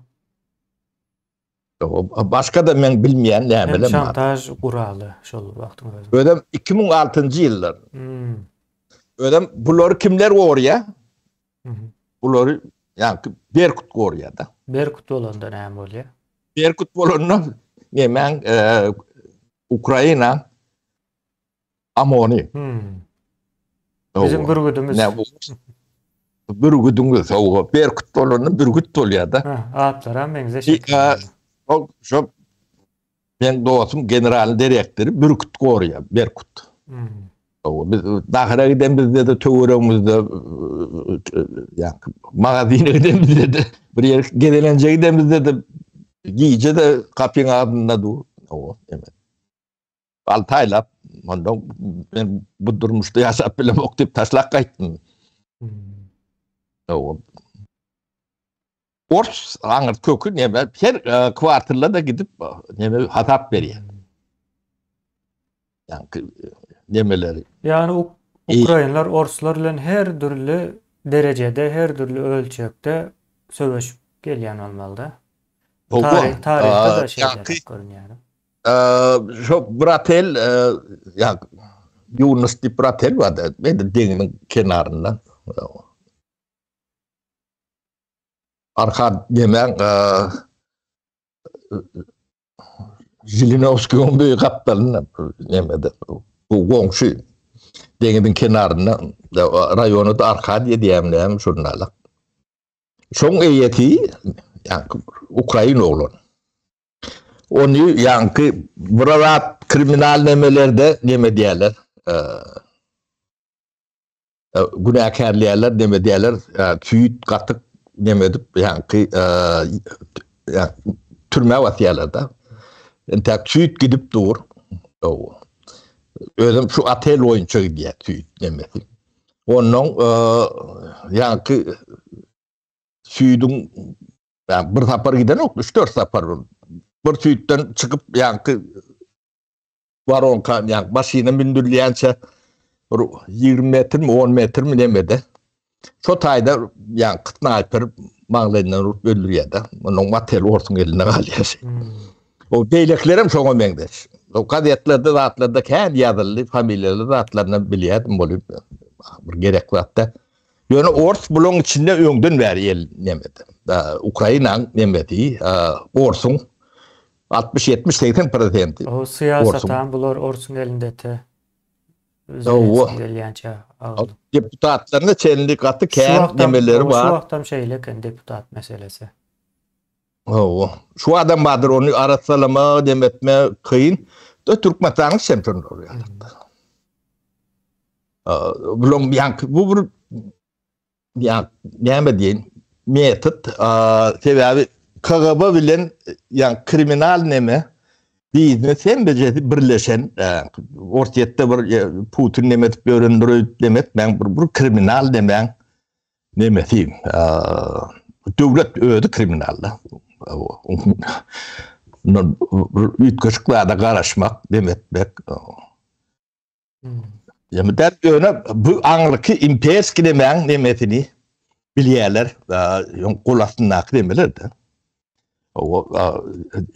Başga-da men bilmeýän nämeler bar. Şantaž guraly şol wagtyň özünde. Özem 2006-njy ýyllar. Hmm. Özem bulary kimler gorýar? Bulary ýa Berkut gorýar da. Berkut bolanda näme bolýar? Berkut bolanda nemäň e, Ukraina Amony. Hmm. Bizim bürgüdimiz. Ne bu? Bürgüdiňiz, hawa. Berkut bolanda bürgüt bolýar-da. Atlara meňzeş. Ol şo men dostum general direktory Bürküt gorýar, Berkut. Hmm. Hawa, biz nahara giden bizde de töweregimizde ýa magazine giden bizde de bir ýer gezelenje giden bizde de gije de gapyň agzynda dur. Hawa, evet. 6 aýlap onda men bu durmuşda ýaşap bilemok diýip taşlap gaýtdym. Hmm. Ors aňyr köki neme her e, kwartalla da gidip neme hasap berýär. Ýa nemeleri. Ýagny ukrainler orslar bilen her dürli derejede, her dürli ölçekde söweşip gelýän bolmaly-da. Taryh, taryhda da şeýle görünýär. Şo bir otel ýa Ýunus diýip bir otel bardy. Edil deňiziň kenarynda. Arka demäň Žilinowskiň bir gapdalynda nemede bu goňşy deňiziň kenarynda raýony da Arkadiýa diýýärmi näme şonda. Şoň eýesi ýa ukrain oglan. Ony ýaňky bir zat kriminal nemelerde neme diýerler. Günäkärleýärler, neme diýerler, süýt, gatyk neme edip ýaňky türmä basýarlar-da. Entäk süýt gidip dur. Özem şu otel boýunça gidýär süýt nemesi. Ondan ýaňky süýdüň Yani bir sapar gidenok, 3-4 sapar. Bir süýtden çykyp ýaňky waronka, ýa maşyna mündürilýänçe bir 20 metrmi, 10 metrmi nemede. Şo taýda ýaňky snaýper maňlaýyndan urup öldürýär-de. Onuň motel orsuň elinde galýar. Hmm. O beýlekilerem şoňa meňzeş. O gazetlerde zatlarda kän ýazyldy, familiýaly zatlaryny bilýärdim bolup bir gerek zatda. Ýöne ors bulaň içinde öňden bäri el nemedi. Ukrainaň nemedi, orsuň 60 70 80 prosenti. O syýasatam bular orsuň elinde te. Gelýänçä. Deputatlaryna çenli gaty kän nemeleri bar. Şu wagtam şeýle eken deputat meselesi. Hawa. Şu adam bardyr ony arassalama, demetme kyn. Da Türkmenistanyň hem şonda bolýar. Bulan ýaňky bu bir ýa näme diýeýin metod sebäbi KGB bilen ýa kriminal neme biznes hemmejesi birleşen Orsýetde bir Putin neme edip ýörendir öýdüp neme etmäň bir bir kriminal nemäň nemesi döwlet özi kriminal da bir üýtgeşik zada garaşmak neme etmek Ýa däl ýöne bu aňyrky imperski nemäň nemesini bilýärler. Ýoň gol astyndaky nemeler-de. O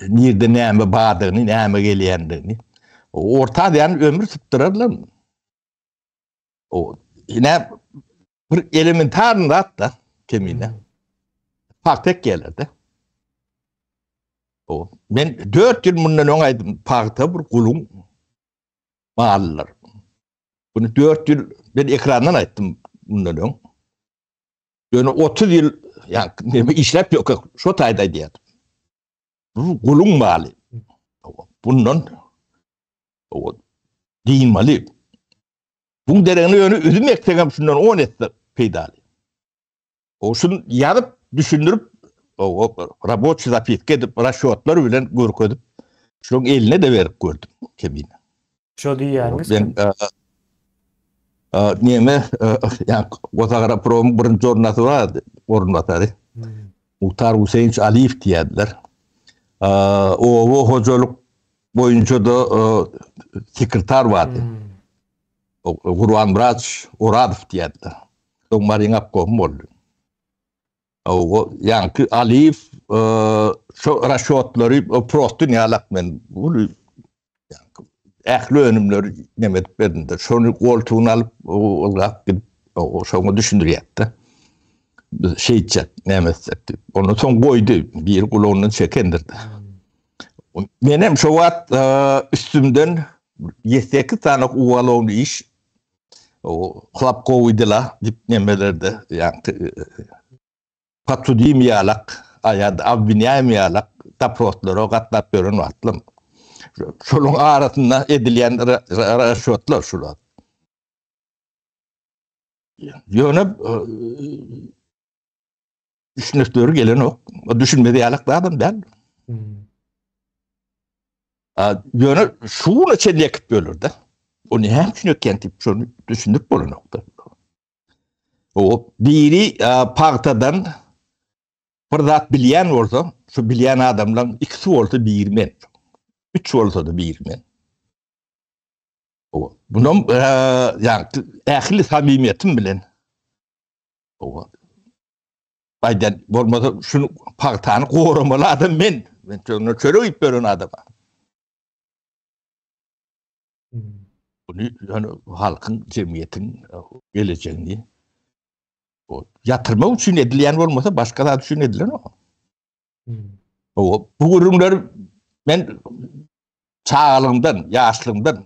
nirde näme bardygyny, näme gelýändigini. Orta Aziýany ömür sypdyrarlar. O ine bir elementar zat da kemine. Pagta ekýärler-de. O men 4 ýyl mundan öň aýdym, pagta bir guluň malydyr. Bunu 4 ýyl men ekrandan aýtdym mundan öň. Ýöne 30 ýyl ýa neme işläp ýok, şo taýda aýdýardym. Bu guluň maly. Bundan o dynmaly. Buň deregine ýöne üzüm eksegem şundan 10 esse peýdaly. O şunu ýazyp, düşündirip, o raboçi zapiska edip, rasçotlar bilen görkezip, şoň eline de berip gördüm kemine. Şo diýýäniňiz kim? Neme, ýa Gosagrapromyň birinji ornasy bardy, orunbasary. Hmm. Muhtar Huseýinç Aliýew diýýärdiler. Oba hojalyk boýunça da sekretar bardy. Hmm. Gurbanmyrat Orazow diýýärdiler. Soň Maryň obkomy boldy. O ýaňky Aliýew şo rasçotlary prostyn ýalak men uly ähli önümleri neme edip berdim-de. Şony goltugyna alyp ylgap gidip şoňa düşündirýärdi. Biz şeýtjek, näme etsek diýip. Ondan soň goýdy, biri gulagyndan çekendir-de. Menem şo wagt üstümden ýedi-sekiz sany ugalowny iş o hlapkowy dela diýip nemelerde ýaňky podsudim ýalak ýa-da obwinýaým ýalak doproslara gatnap ýören wagtlym. Şolaryň arasynda edilýän rasçotlar şular. Ýöne düşünesleri gelenok. Düşünmez ýalak zadam däl. Hmm. Ýöne şuna çenli ekip bölür-de. O näme üçin ekýän diýip şony düşündirip bolanok-da. O biri pagtadan bir zat bilýän bolsa, şu bilýän adamlaryň ikisi bolsa biri men. Üç bolsa-da biri men. O bunam ýa ähli samimiýetim bilen o Aýdan bolmasa şunu pagtany goramaly adam men. Men çöňe çörek iýip beren adam. Bunu ýöne halkyň, jemgyýetiň gelejegini ýatyrmak üçin edilýän bolmasa başga zat üçin edilenok. O bu gürrüňler men çagalygymdan, ýaşlygymdan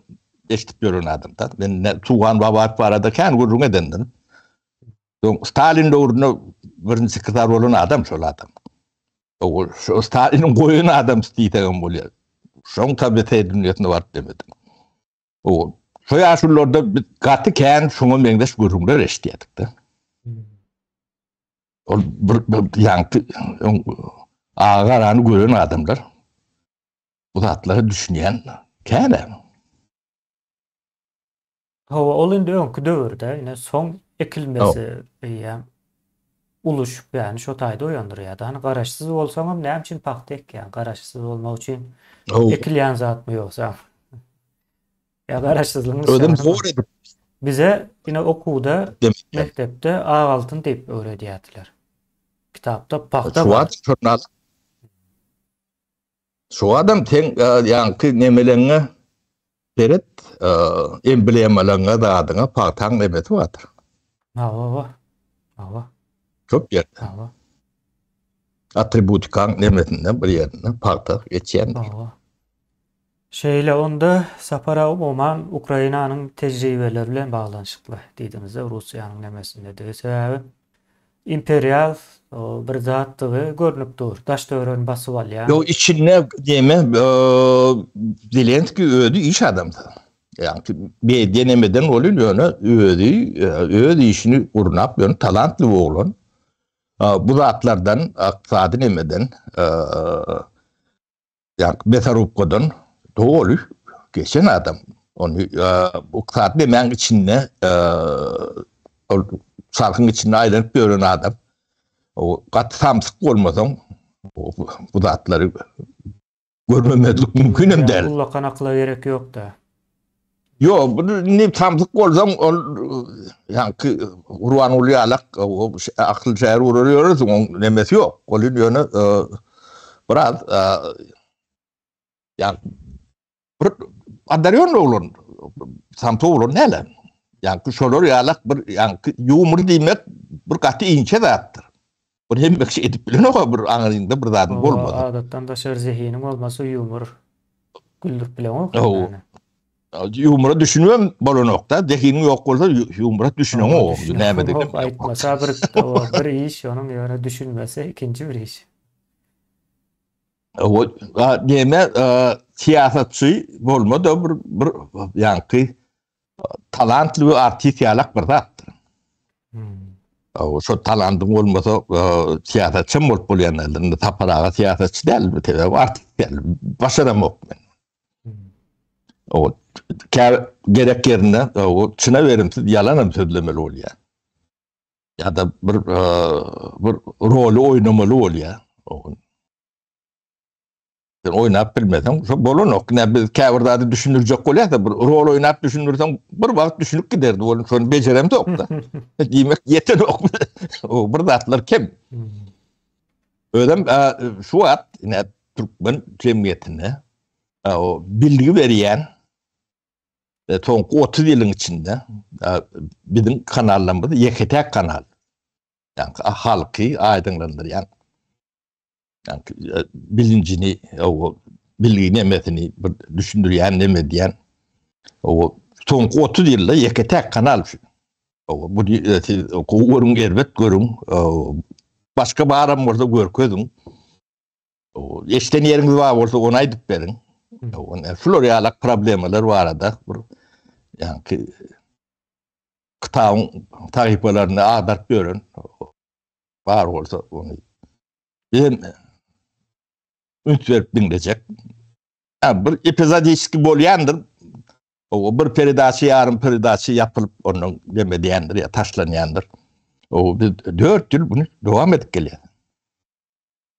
eşidip ýören adamda. Men ne Tugan Babaýew barada kän gürrüň edendim. Soň Stalin döwründe birinji sekretar bolan adam şol adam. O şu Staliniň goýan adamsy diýsegem bolýar. Şoň tabi dünýesine baryp demedim. O şo ýaşulularda biz gaty kän şoňa meňzeş gürrüňler eşidýärdik-de. Ol bir, bir ýaňky agy-garany gören adamlar bu zatlara düşünýän kän-ä. Hawa, ol indi öňki döwürde, ine soň ekilmesi eýýäm uly şübhäni şo taýda oýandyrýar-da. Hany garaşsyz bolsaňam näme üçin pagta ekýäň? Garaşsyz bolmak üçin ekilýän zatmy ýogsa? Ýa garaşsyzlygyň Özem zor edip. Bize ine okuwda, mekdepde ak altyn diýip öwredýärdiler. Kitapda pagta bar. Şu adam seň ýaňky nemeleňňe seret, emblemalaňňa zadyňa pagtaň nemesi bardyr. Hawa, hawa. Köp ýerde. Hawa. Atributikaň nemesinde bir ýerinde pagta geçýändir. Hawa. Şeýle onda Sapar aga umuman Ukrainanyň tejribeleri bilen baglanyşykly diýdiňizde Russiýanyň nemesindedigi sebäbi imperial bir zatdygy görnüp dur. Daş töweregini basyp alýan. Ýok içinde neme Zelenskiý özi iş adamsy. Ýagny media nemeden bolýan ýöne özi öz işini gurnap ýöne talantly oglan. Bu zatlardan ykdysady nemeden Ýa Besarubkadan doly geçen adam. Ony ykdysady nemäň içinde ol çarhyň içinde aýlanyp ýören adam. O gaty samsyk bolmasaň bu zatlary görmemezlik mümkin hem däl. Ullakan akyla gerek ýok-da. Ýok, bu indi samsyk bolsaň ol ýaňky Gurbanguly ýalak akyl şäher urar ýörersiň, oň nemesi ýok. Ol ýöne biraz ýa bir adarýon oglan, samsyk oglan däl. Ýaňky şolar ýalak bir ýaňky ýumur diýmek bir gaty inçe zatdyr. Bir hemme kişi edip bilenok bir aňryňda bir zadyň bolmasa. Adatdan daşary zehiniň bolmasa ýumur güldürip bileňok. Hawa. Ýumura düşünibem bolanok-da. Zehiniň ýok bolsa ýumura düşüneňok. Näme diýip. Aýtmasa bir bir iş, onuň ýöne düşünmese ikinji bir iş. O näme syýasatçy bolma-da bir bir ýaňky talantly we artist ýalak bir zatdyr. Hmm. O şo talantyň bolmasa syýasatçy hem bolup bolýan däldir. Indi Sapar aga syýasatçy däl, sebäbi artist däl. Başaramok men. Hmm. O kä gerek ýerinde o çyna berimsiz ýalan hem sözlemeli bolýar. Ýa-da bir bir roly oýnamaly bolýar. Sen oýnap bilmeseň, şo bolanok. Ine biz käbir zady düşündirjek bolýas-da, bir rol oýnap düşündirseň, bir wagt düşünip giderdi, ol şony bejeremzok-da. Diýmek ýetenok. O bir zatlar kem. Özem şu wagt ine türkmen jemgyýetinde o bilgi berýän soňky 30 ýylyň içinde biziň kanallarymyz ýeke-täk kanal. Ýagny halky aýdyňlandyrýan bilinjini, o bilgi nemesini bir düşündirýän, neme edýän. O soňky 30 ýylda ýeke-täk kanal şu. O bu e, siz gowy görüň, erbet görüň. Başga baram bolsa görkeziň. O eşden ýeriňiz bar bolsa ony aýdyp beriň. O şular ýalak problemalar barada bir ýa-ki kitabyň sahypalaryny agdaryp ýören bar bolsa ony Bizem üns berip diňlejek. Ha, bir epizodiçki bolýandyr. O bir peredaçy, ýarym peredaçy ýapylyp ondan neme diýendir ýa taşlanýandyr. O biz 4 ýyl bunu dowam edip gelýär.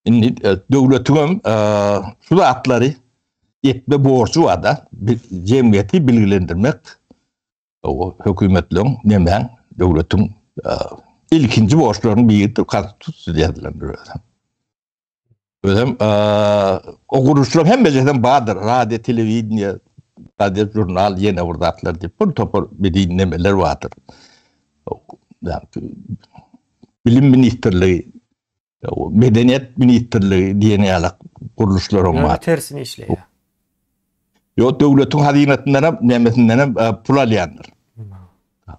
Indi e, döwletiň e, şu zatlary etme borjy bar da, jemgyýeti bilgilendirmek O hökümetleriň nemäň döwletiň ilkinji borçlarynyň biridir konstitusiýada ýazylandyr özem. Özem o gurluşlaryň hemmesem bardyr. Radio, telewideniýe. gazet, žurnal, ýene bir zatlar diýip bir topar medeni nemeler bardyr. Bilim ministrligi, medeniýet ministrligi diýen ýaly gurluşlaram bar. Ýöne tersine işleýär. Ýok, döwletiň hazynasyndan hem, nemesinden hem e, pul alýandyr.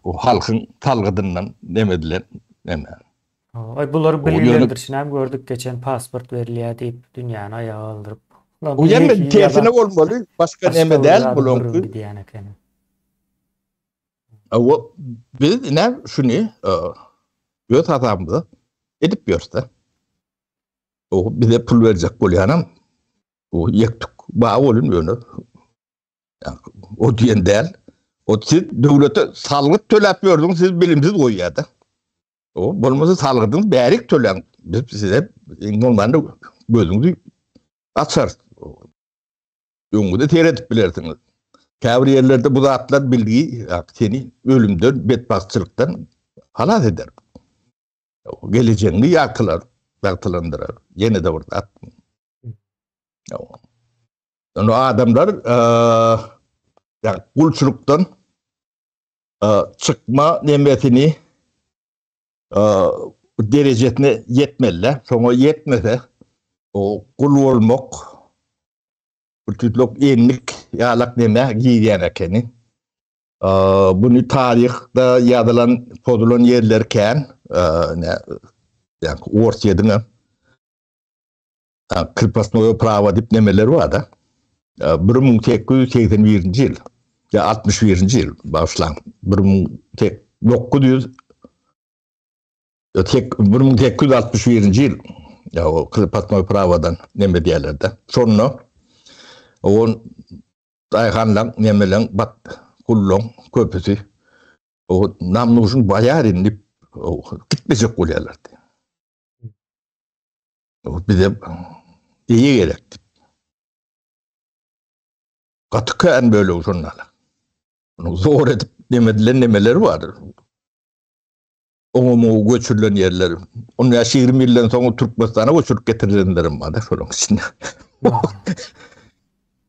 O halkyň salgydyndan neme edilen neme. Ay bulary bilgilendirişini hem gördük geçen pasport berilýär diýip dünýäni aýaga galdyryp. Bu ýene tersine bolmaly, başga neme däl bulaňky. Gidýän ekeni. O biz ine şuny e, öz hasabymyza edip ýörse. O bize pul berjek bolýanam o ýektuk ba bolun ýöne. O diýen däl. O siz döwlete salgyt töläp ýördüňiz, siz bilimsiz goýýar-da. O bolmasa salgydyňyzy bärik töläň. Biz size iň bolmanda gözüňizi açarys. Öňüňize seredip bilersiňiz. Käbir ýerlerde bu zatlar bilgi seni ölümden, betbagtçylykdan halas eder. Gelejegiňi ýagtylar, ýagtylandyrar. Ýene-de bir zat. Ony adamlar ýa gulçulykdan çykma nemesini derejesine ýetmeli. Şoňa ýetmese, o gul bolmak bir tütlük enlik ýalak neme girýän ekeni. Buny taryhda ýazylan, pozulan ýerler kän. Ýa Orsýetiň Krepostnoýe prawo diýip nemeler bar-da. 1881-nji ýyl, ýa 61-nji ýyl, bagyşlaň, 1900 tek 1861-nji ýyl ýa o krepostnoý prawodan neme diýerler-de. Şonda o daýhanlaň, nemeleň, bat gullaň köpüsi o nam nujun baýarin diýip gitmejek bolýarlardy. Bize eýe gerek diýip. Gaty kän bölegi şonda. Munuň zor edip nemedilen nemeleri bardyr. Oňa muňa göçürilen ýerler. On bäş-ýigrimi ýyldan soň Türkmenistana göçürip getirilenlerem bar-da şolaryň içinde.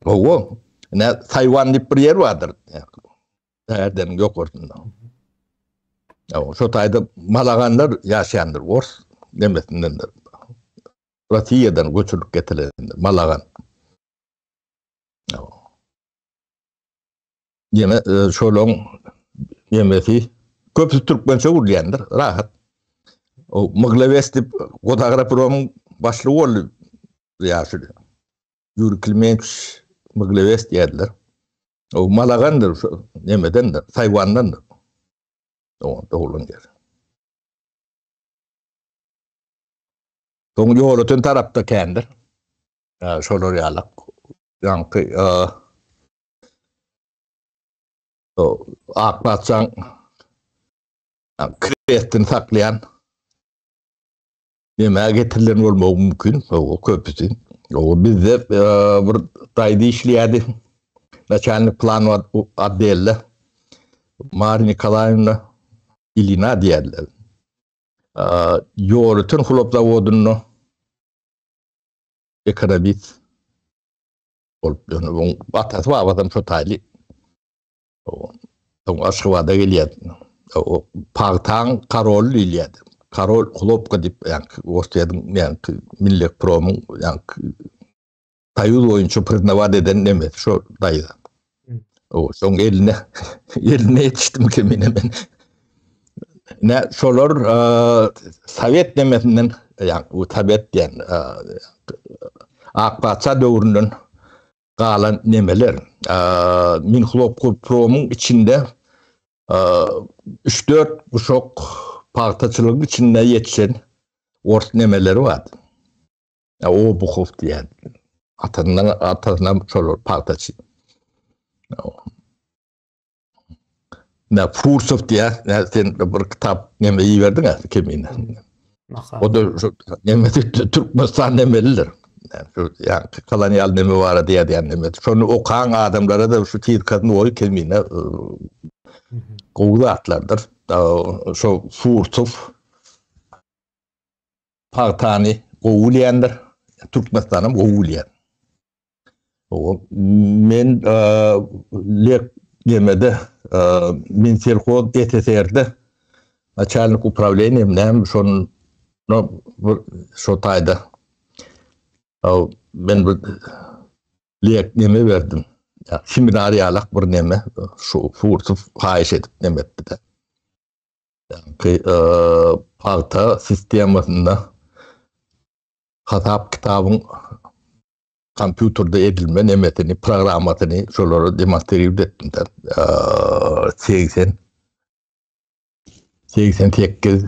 Hawa. Ine Taýwan diýip bir ýer bardyr. Bärdeniň ýokarsynda. Hawa, şo taýda malaganlar ýaşaýandyr, ors nemesindendir. Russiýadan göçürilip getirilendir, malagan. Hawa. Ýene e, şolaň nemesi köpüsi türkmençe gürleýändir, rahat. O Mglewes diýip Godagrapromyň başlygy boldy ýaşuly. Ýuri Klimenç Mglewes diýerdiler. O Malagandyr, şu nemedendir, Taýwandandyr. O doglan ýeri. Soň ýolöten tarapda kändir. Şolar ýalak. Ýaňky o Ak patyşaň krestini saklaýan Nämä getirilen bolmagy mümkin, o köpüsi. O bizde e, bir daýy işleýärdi. Naçalnik plan otdelde. Mariýa Nikolaýewna Ilina diýerler. E, Ýolöten hlop zawodynda ekonomist bolup, ýöne oň atasy babasam şo taýly. Soň Aşgabada gelýär. O pagtaň karoly diýilýärdi. Karol Hlopka diýip, ýaňky Orsýetiň, ýaňky Millet Promyň, ýaňky Soýuz boýunça priznawat eden nemesi şo daýza. O soň eline eline ýetişdim kemine men. Ne şolar Sowet nemesinden, ýaňky bu Sowet diýen Ak patyşa döwründen galan nemeler. Minhlopkopromyň içinde üç-dört guşak pagtaçylygyň içinde ýetişen ors nemeleri bardy. Obuhow diýen. Atasyndan atasyndan şolar pagtaçy. Ne Fursow diýär, ne sen bir kitap neme iberdiň ha kemine. O da şu neme Türkmenistan nemelidir. Yani şu yani kolonial neme barada ýazýan neme. Şony okan adamlara da şu tizkasyny goý kemine e, gowy zatlardyr. Şu Fursow pagtany gowy bilýändir. Türkmenistanam gowy bilýär. Men lek nemede Minselhoz SSR-de naçalnik uprawleniýa näme şon şo taýda men bir lek neme berdim. Seminar ýalak bir neme şu Fursow haýyş edip neme etdi-de. Ýa pagta sistemasynda hasap kitabyň kompýuterde edilme nemesini, programmasyny şolara demonstririp etdim. 80 88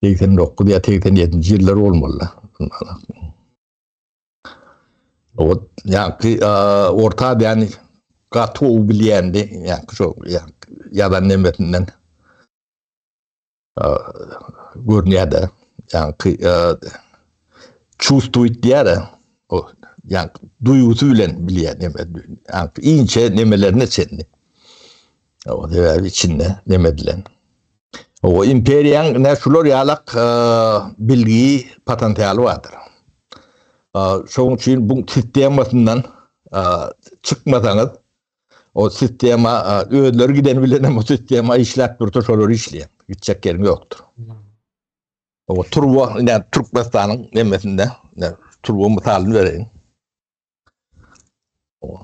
89 ýa 87-nji ýyllar bolmaly. O ýa-ki orta ýa-ni gaty gowy bilýändi, ýa-ki şo ýazan nemesinden. Görünýär-de, ýaňky çувствует diýýär-de, o ýaňky duýgusy bilen bilýär neme, ýaňky inçe nemelerine çenli. O sebäbi içinde neme edilen. O imperiýaň ne şular ýalak bilgi potensialy bardyr. Şonuň üçin bu sistemasyndan çykmasaňyz O sistema özleri giden bilen hem o sistema işläp dursa şolar işleýär. Gitjek ýeriň ýokdur. O turba ine Türkmenistanyň nemesinde ine turba mysalyny bereýin. O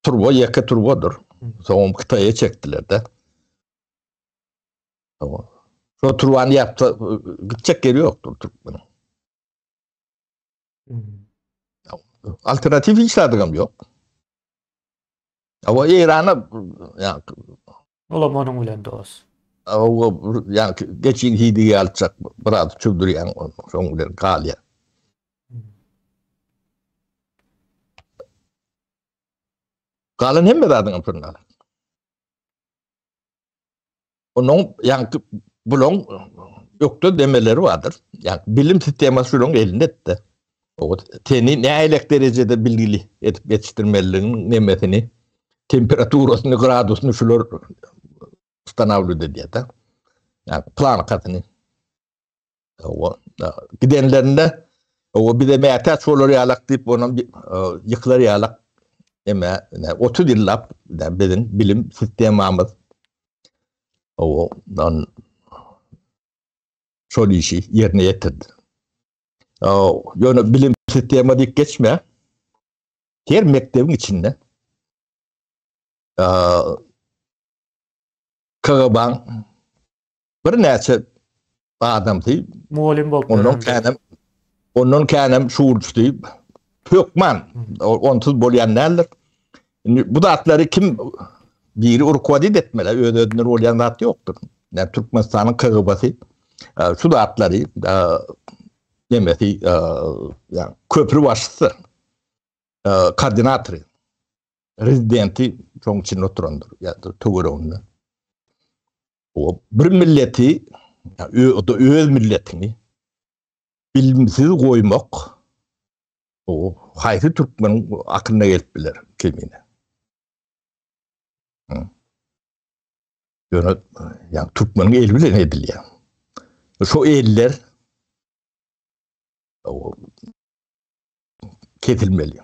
turba ýeke turbadyr. Soňam Hytaýa çekdiler-de. O şo turbany ýapsa gitjek ýeri ýokdur türkmeniň. Alternatiw hiç zadygam ýok. Awa Eýrana ýa Olam onuň bilen dos. Awa ýa geçin hidi ýalçak biraz çüwdürýän şoň bilen galýar. Galan hemme zadyň pürnal. Onuň ýaňky bulaň ökde demeleri bardyr. Ýa bilim sistemasy şulaň elinde etdi. O seni nähili derejede bilgili edip ýetişdirmeliliginiň nemesini, temperaturasyny, gradusyny şular ustanawliwat edýär-de. Ýa plankasyny. O gidenlerinde o bize mätäç bolar ýalak diýip onam ýykylar ýalak eme 30 ýyllap biziň bilim sistemamyz o dan şol işi ýerine ýetirdi. Ýöne bilim sistema diýip geçme. Her mekdebiň içinde KGB-nyň birnäçe adamsy mugallym bolup ondan känem ondan känem şuurçysy hökman onsuz bolýan däldir. Indi bu zatlary kim biri rukovodit etmeli, öz-özünden bolýan zat ýokdur. Näme Türkmenistanyň KGB-si e, şu zatlary e, nemesi e, ýa köprü başçysy, koordinatory, rezidenti şoň içinde oturandyr ýa-da töwereginde. O bir milleti, o da öz milletini bilimsiz goýmak o haýsy türkmeniň akylyna gelip biler kemine. Ýöne ýa türkmeniň eli bilen edilýär. Şo eller o kesilmeli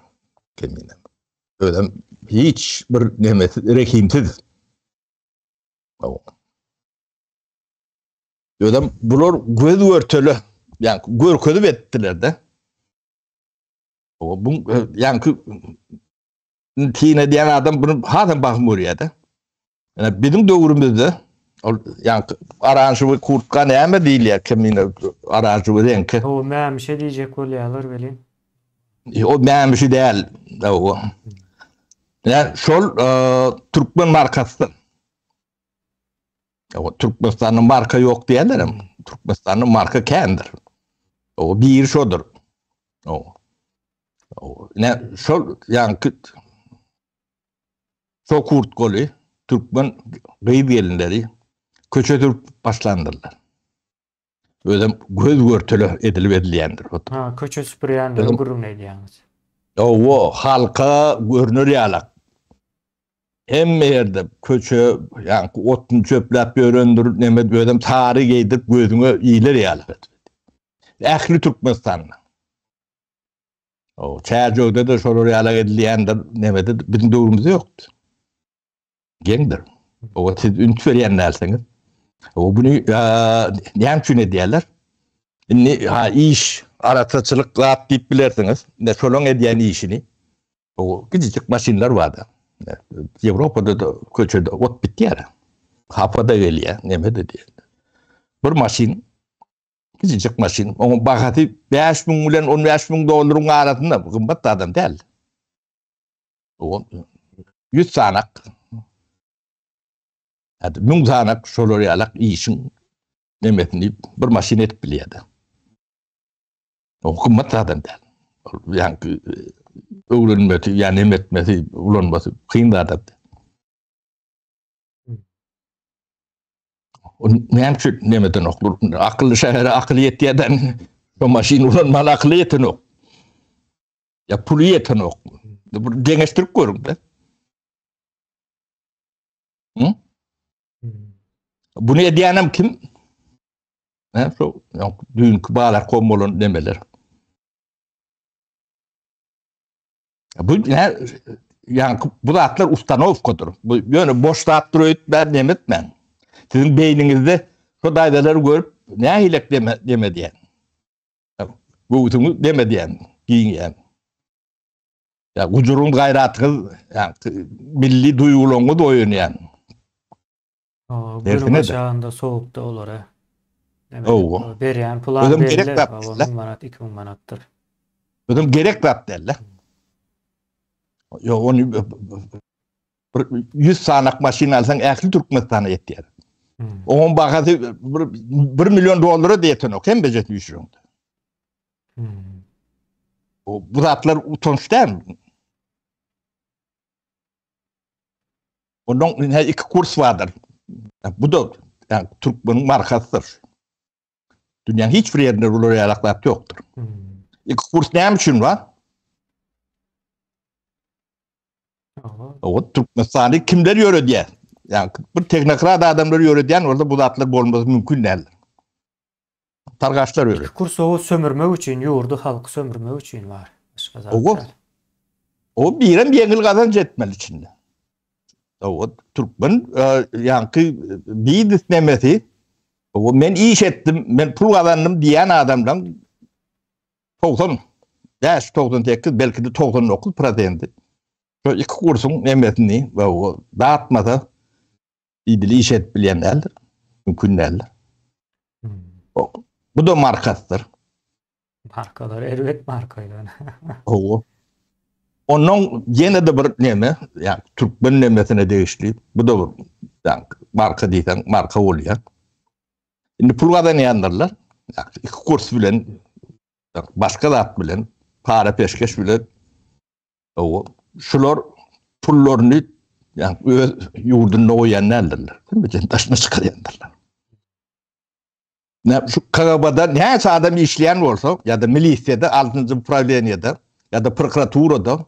kemine. Özem hiç bir nemesi rehimsiz. Özem bular göz görtele, ýa görkezip etdiler-de. Bu ýa tin edýän adam bunu hasam bahym görýär-de. Ýa biziň döwrümizde ol ýa oranžowy kurtka näme diýilýär kemine oranžowy reňki. O mämişe diýjek bolýarlar welin. O mämişi däl. O. Ýa şol türkmen markasydyr. O Türkmenistanda marka ýok diýerler hem. Türkmenistanda marka kändir. O biri şodur. O. O ne şol ýaňky şo kurtkaly türkmen gyz gelinleri köçe sürüp başlandyrlar. Özem göz görtele edilip edilýändir. Ha, köçe süpürýänleriň gürrüňini edýäňiz. Hawa, halka görner ýalak. Hemme ýerde köçe, ýaňky otun çöpläp ýörendir, neme özem sary geýdirip gözüňe iýler ýaly. Ähli Türkmenistanda. O Çärjewde-de şolar ýaly edilýändir, nemede biziň döwrümizde ýokdy. Geňdir. O siz üns berýän dälsiňiz. O bunu näme üçin edýärler? Indi ha iş arassaçylyk zat diýip bilersiňiz. Ne şolaň edýän işini. O kiçijik maşynlar bardy. Ýewropada da köçede ot bitýär. Hapa-da gelýär, neme-de diýär. Bir maşyn kiçijik maşyn, onuň bahasy 5000 bilen 15000 dollaryň arasynda, gymmat adam däl. O 100 sanak Hadi 1000 sanak şolar ýalak işiň nemesini bir maşyn edip bilýärdi. O gymmat adam däl. Ýa-ni öwrenmesi, ýa neme etmesi, ulanmasy kyn zat däl. O näme üçin neme edenok? Akylly şähere akyl ýetýärden şo maşyn ulanmaly akyly ýetenok. Ýa puly ýetenok. Bir deňeşdirip görüň-de. Hı? Bunu edýänem kim? Hä, şo düýnki balarkom bolan nemeler. Bu ne ýa bu zatlar ustanowkadyr. Bu ýöne boş zatdyr öýtmän neme etmäň. Siziň beýniňizde şo daýzalary görüp nähilek deme deme diýen. Göwsüňi deme diýen, giňýän. Ýa gujuryň gaýratyňyz, ýa milli duýgularyňyz oýanýan. Günüň aşagynda sowukda olara Owa. Berýän pulam Özem gerek zat däl. 1000 manat, 2000 manatdyr. Özem gerek zat däl. Ýok, ony bir 100 sanak maşyn alsaň ähli Türkmenistana ýetýär. Hmm. Onuň bahasy 1 million dollara ýetenok, hem bejesini düşüreňde. Hmm. Bu zatlar utanç däl. Ondan ine iki kurs bardyr. Bu da yani Türkmeniň markasydyr. Dünýäniň hiç bir ýerinde bular ýaly zat ýokdur. Hmm. Iki kurs näme üçin bar? O Türkmenistany kimler ýöredýär? Yani bir teknokrat adamlar ýöredýän bolsa bu zatlar bolmaz mümkin däldir. Targaçlar ýöredýär. Iki kurs o sömürmek üçin, ýurdy halky sömürmek üçin bar. Başga zat däl. O birem ýeňil gazanç etmeli içinde. O türkmen e, ýaňky biznes nemesi o men iş etdim, men pul gazandym diýen adamdan 95, 98, belki de 99 prosenti. Şu iki kursuň nemesini we o dağıtmasa idili iş edip bilýän däldir. Mümkin däldir. Hmm. O, bu da markasydyr. Markalar erbet marka ýöne. Hawa. Ondan ýene-de bir neme, ýa türkmen nemesine degişli, bu da bir ýa marka diýseň marka bolýar. Indi pul gazanýandyrlar. Ýa iki kurs bilen, başga zat bilen, para peşgeş bilen. Hawa, şular pullaryny ýa öz ýurdunda goýýan däldirler. Hemmesini daşyna çykarýandyrlar. Nä şu KGB-da näçe adam işleýän bolsa, ýa-da milisiýada, altynjy uprawleniýede, ýa-da prokuraturada,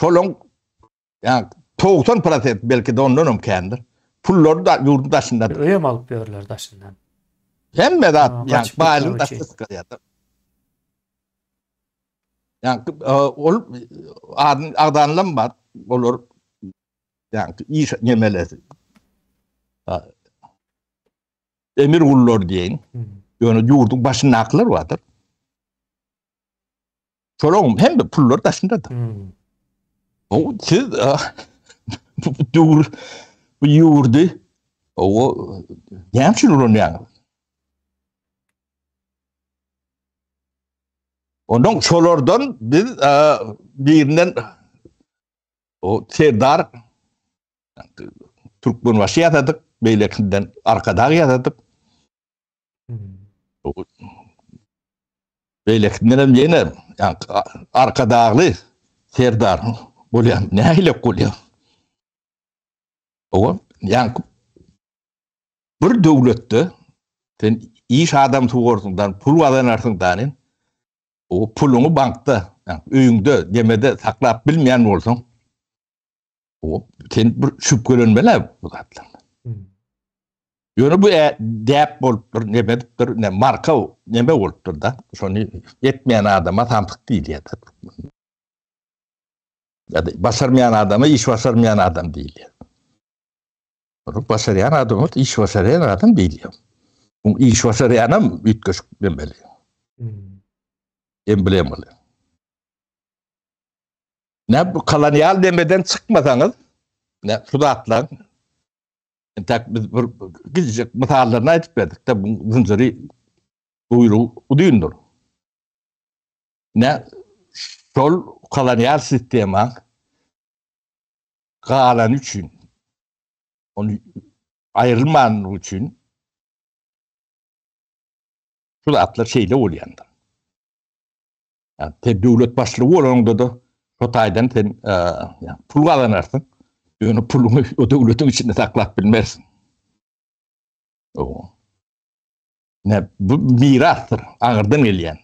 şolaň ýa 90 prosent belki-de ondan hem kändir. Pullary da ýurduň daşyndadyr. Öýem alyp ýörler daşyndan. Hemme zat, ýa baýlygy daşyna çykarýar. Ýa ol adyny agzanlam bar, olar ýa iş nemelesi. Emir gullar diýeýin. Ýöne ýurduň başyndakylar bardyr. Şolaryň hem de pullar daşyndadyr. Hmm. O siz bu döwür bu ýurdy o näme üçin ulanýaňyz? Ondan şolardan biz birinden o Serdar Türkmenbaşy ýasadyk, beýlekisinden Arkadag ýasadyk. Hmm. Beýlekisinden hem ýene Arkadagly Serdar bolýar. Nähili bolýar? Owa, ýa bir döwletde sen iş adamsy borsuň, dan pul gazanarsyň danin. O puluňy bankda, öýüňde, demede saklap bilmeýän bolsaň, O sen bir şübhelenmeli bu zatlardan. Hmm. Ýöne bu däp bolupdyr, neme edipdir, ne marka neme bolupdyr-da. Şony etmeýän adama samsyk diýilýär-de. Ýa-da başarmaýan adama iş başarmaýan adam diýilýär. Ol başarýan adam bolsa iş başarýan adam diýilýär. Bu iş başarýanam üýtgeşik demeli. Hmm. Emblemaly. Ne bu kolonial demeden çykmasaňyz, ne şu zatlar entek biz bir gidecek mysallaryny aýdyp berdik de bu zynjyry buýrugy uzyndyr. Ne şol kolonial sistema galany üçin ony aýrylmanlygy üçin şu zatlar şeýle bolýandyr. Yani sen döwlet başlygy bolanyňda-da şo taýdan sen e, pul gazanarsyň. Ýöne puluňy o döwletiň içinde saklap bilmersiň. O. Ne bu mirasdyr, aňyrdan gelýän.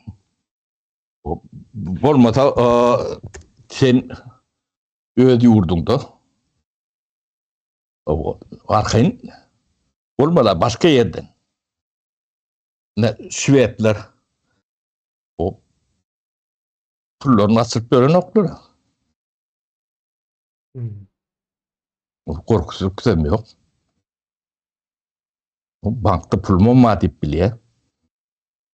O, bolmasa e, sen öz ýurduňda o, arkaýyn bolmala başga ýerden. Ne şwedler o pullaryny gaçyryp berenoklar. Hmm. Gorkusy ürküsem ýok. Bankda pulum bar diýip bilýär.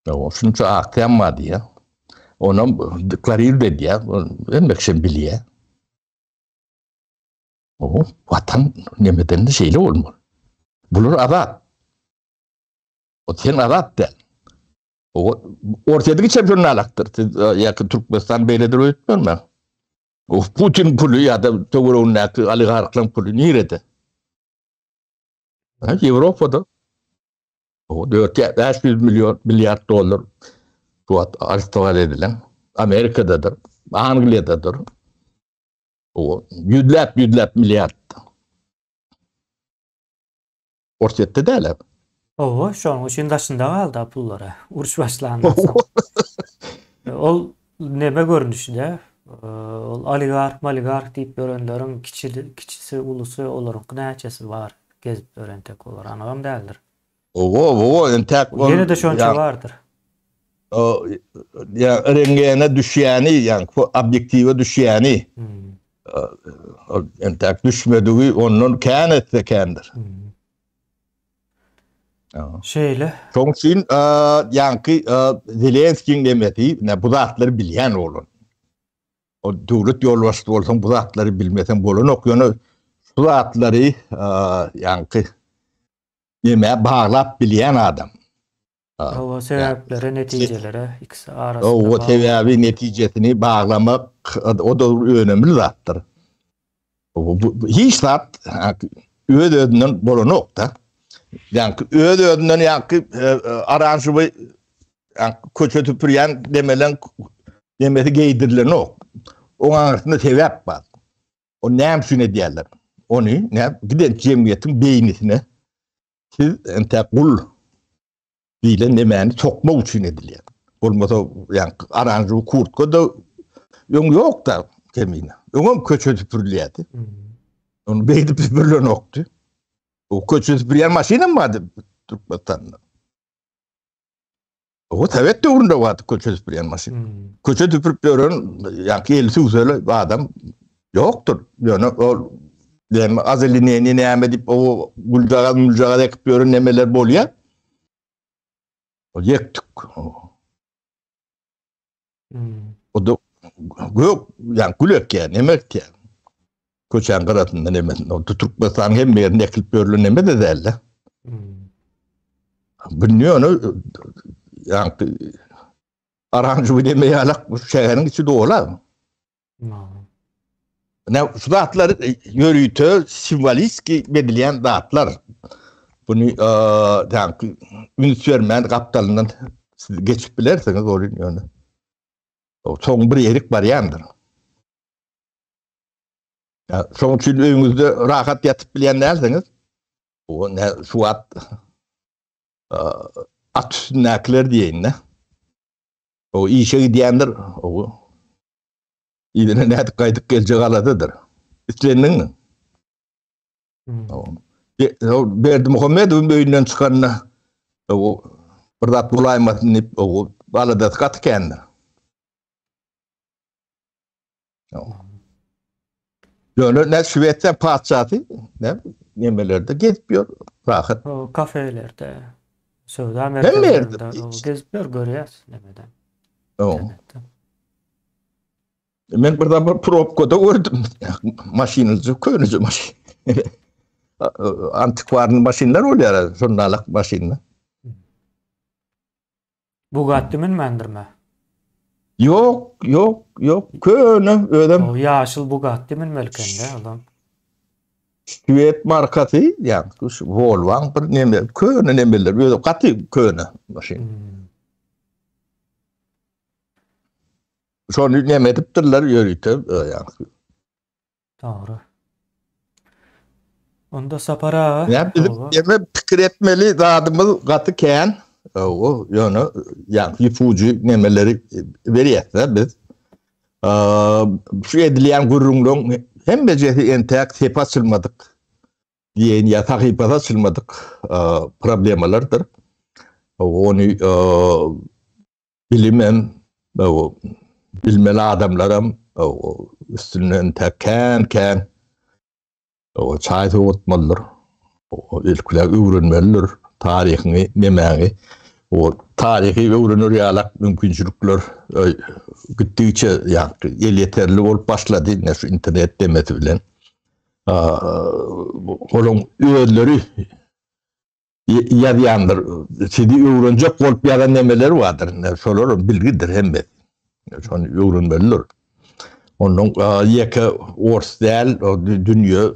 O şunça aksiýam bar diýýär. Onam deklarir edýär. Hemme kişi bilýär. O watan nemeden de şeýle bolmaly. Bular azat. O sen azat däl. O Orsýetiň içem şonda alakdyr. Siz e, ýa Türkmenistan beýledir öýtmänme. O Putin puly ýa-da töweregindäki oligarhlaryň puly nirede? Ha, Ýewropada. O 4 500 million milliard dollar bu wagt arestowal edilen Amerikadadyr, Angliýadadyr. O ýüzläp ýüzläp milliard. Orsýetde däl-ä. Hawa, şonuň üçin daşynda galdy-a pullara, uruş başlandan soň. Ol neme görnüşi-dä, ol oligarh-moligarh diýip ýörenleriň kiçi, kiçisi, ulusy, olaryňky näçesi bar gezip ýören tek olar anygam däldir. Hawa, hawa, entäk ol Ýene-de şonça bardyr. Ýa rengene düşýäni, ýa obýektiwe düşýäni. Ol entäk düşmedigi ondan kän etse kändir. Şeýle. Şoň üçin ýaňky Zelenskiň demesi, bu zatlary bilýän oglan. O döwlet ýolbaşçysy bolsaň bu zatlary bilmeseň bolanok, ýöne şu zatlary ýaňky nämä baglap bilýän adam. Hawa, sebäplere, netijelere ikisi arasynda Hawa, sebäbi netijesini baglamak o-da önemli zatdyr. Hiç zat öz-özünden bolanok-da. Ýaňky öz-özünden ýaňky e, e, oranžowy ýaňky köçe süpürýän demelen demesi geýdirilenok. Oň aňyrsynda sebäp bar. O näme üçin edýärler? Ony näme giden jemgyýetiň beýnisine Siz entäk gul diýlen nemäni sokmak üçin edilýär. Bolmasa, ýa oranžowy kurtka da öň ýok-da kemine. Öňem köçe süpürilýärdi. Ony beýdip süpürilenokdy. O köçe süpürýän maşynam bardy Türkmenistanda. O Sowet döwründe bardy köçe süpürýän maşyn. Hmm. Köçe süpürip ýören, ýa eli süwseli adam ýokdur. Ýöne ol näme azelineni näme diýip o güljagaz müljagaz ekip ýören nemeler bolýar. O ýektik. Hmm. O da gök, ýa gül ekýär, neme ekýär. Köçäň gyrasynda neme, o Türkmenistanyň hemme ýerinde ekilip ýörlen neme de däl-de. Hmm. Bu ýöne ýa oranžowy neme ýalak bu şäheriň içi dola. Ne şu zatlar ýörite simwolistki edilýän zatlar. Bunu ýa üns bermän gapdalyndan siz geçip bilersiňiz ol ýöne. Soň bir ýerik barýandyr. Ýa şoň üçin öýüňizde rahat ýatyp bilýän dälsiňiz. O ne şu wagt at üstündäkiler diýeýin-de. O işe gidýändir, o yzyna nädip gaýdyp geljek aladadyr. Islendigiň. Hmm. Berdimuhamedowyň öýünden çykanda o bir zat bolaýmasyn diýip o aladasy gaty kändir. Ýöne ne Şwesiýa patyşasy ne nemelerde gezip ýör rahat. O kafelerde, söwda merkezlerinde gezip ýör görýäs nemeden. Men bir zaman probkada gördüm. Maşynlyja köneje maşyn. Antikwarny maşynlar bolýar, şonda maşynlar. Bugatti münmändirmi? Ýok, ýok, ýok. Köne özem. O ýaşyl Bugatti münmeli ekende olam. Şwed markasy, ýa şu Volvoň bir neme, köne nemeler, özi gaty köne maşyn. Hmm. Şony neme edipdirler ýörite, ýa. Dogry. Onda Sapar aga. Ýa bizim ýeme pikir etmeli zadymyz gaty kän. O ýöne ýa ýüpujy nemeleri berýäs-de biz. Şu edilýän gürrüňleň hemmejesi entäk sepi açylmadyk diýen ýa sahypasy açylmadyk problemalardyr. Ony Bilimem, bilmeli adamlaram üstünden tä kän-kän çaý sowatmalydyr. Ilkiler öwrenmelidir taryhyňy, nemäňi. O taryhy öwrener ýalak mümkinçilikler gitdigiçe ýaňky elýeterli bolup başlady ine şu internet demesi bilen. Olaň özleri ýazýandyr. Sizi öwrenjek bolup ýazan nemeler bardyr. Şolar bilgidir hemmesi. Şony öwrenmelidir. Ondan ýeke ors däl, dünýe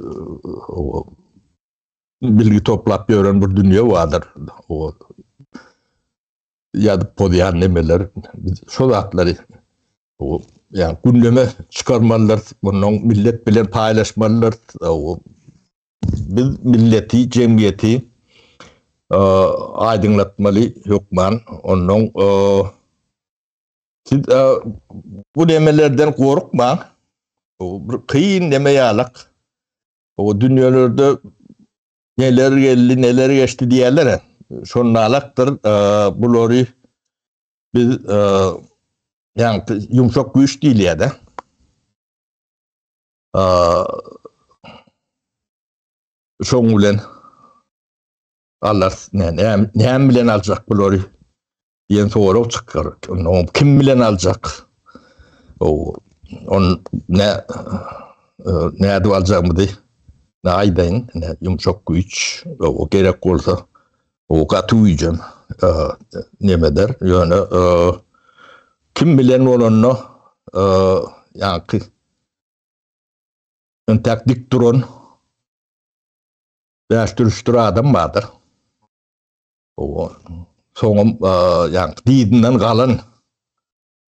bilgi toplap ýören bir dünýe bardyr. O ýazyp pozýan nemeler şo zatlary o ýa gündeme çykarmalydyr. Ondan millet bilen paýlaşmalydyr. Biz milleti, jemgyýeti aýdyňlatmaly hökman. Ondan siz bu nemelerden gorkmaň. Bu bir kyn neme ýalak. O dünýelerde neler geldi, neler geçdi diýerler. Şonalakdyr bulary biz ýa ýumşak güýç diýilýär-de. Şoň bilen alarys. Näme näme bilen aljak bulary diýen sorag çykar. Onda kim bilen aljak? O on ne nädip aljagymyzy ne aýdaýyn, ne ýumşak güýç, o gerek bolsa o gaty güýjem nemeder. Ýöne kim bilen bolanda ýaňky Entäk dik duran bäşdir-üçdür adam bardyr. O soňam ýaňky dizinden galan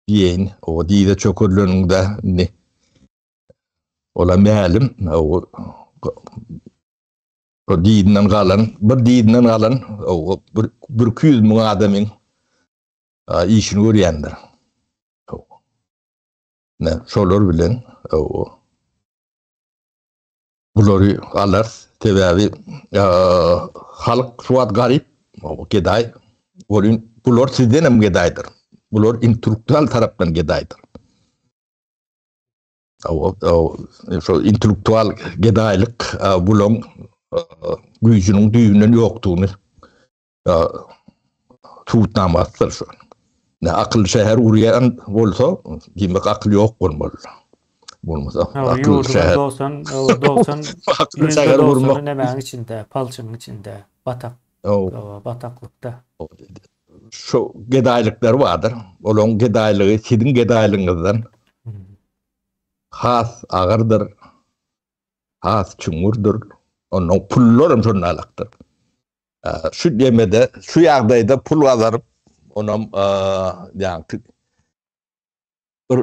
diýeýin. O dize çökerileniňde indi ola mälim. O o dizinden galan, bir dizinden galan o bir 200 müň adamyň işini görýändir. Ne şolar bilen bulary alarys. Sebäbi halk şu wagt garyp, gedaý. Welin bular sizden hem gedaýdyr. Bular intellektual tarapdan gedaýdyr. Şo intellektual gedaýlyk bulaň güýjüniň düýbünden ýokdugyny subutnamasydyr şu. Ne akyl şäher gurýan bolsa, diýmek akyl ýok bolmaly. Bolmasa akyl şäher 90 90 akyl şäher gurmak nämäň içinde, palçygyň içinde, batak. Bataklykda. Şu gedaýlyklar bardyr. Olaryň gedaýlygy siziň gedaýlygyňyzdan has agyrdyr. Has çuňňurdyr. Ondan pullar hem şondan alakdyr. Şu demede, şu ýagdaýda pul gazaryp, onam ýaňky bir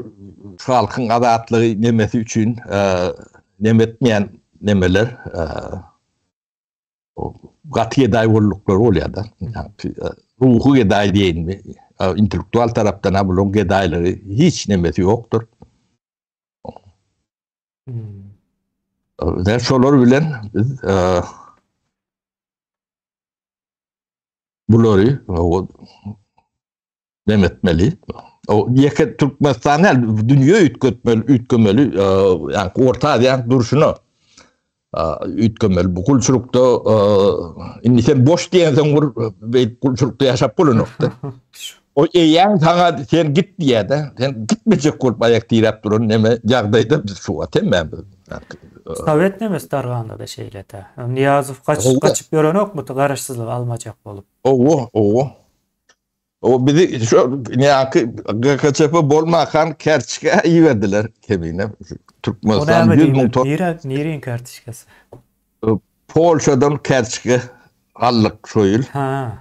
halkyň azatlygy nemesi üçin neme etmeýän nemeler gaty gedaý bolduklary bolýar-da. Ruhy gedaý diýeýinmi, intellektual tarapdan ha bularyň gedaýlygy hiç nemesi ýokdur. Hmm. Şolar bilen biz. Bulary neme etmeli. O ýeke Türkmenistan däl, dünýe üýtgetmeli, üýtgemeli, ýa Orta Aziýanyň durşuna üýtgemeli. Bu gulçulykda indi sen boş diýensoň bir beýik gulçulykda ýaşap bolanokda. O eýýäm saňa sen git diýýär-de, sen gitmejek bolup aýak diräp duran neme ýagdaýda biz şu wagt hemmämiz. Sowet nemesi darganda-da şeýle-dä. Nyýazow gaçyp gaçyp ýörenokmydy garaşsyzlygy almajak bolup. Owo, owo. O bizi şu näki GKÇP bolmakan kerçke iberdiler kemine. Türkmenistan 100 müň ton. Nire, nireň kerçkesi? Polşadan kerçke aldyk şu ýyl. Ha.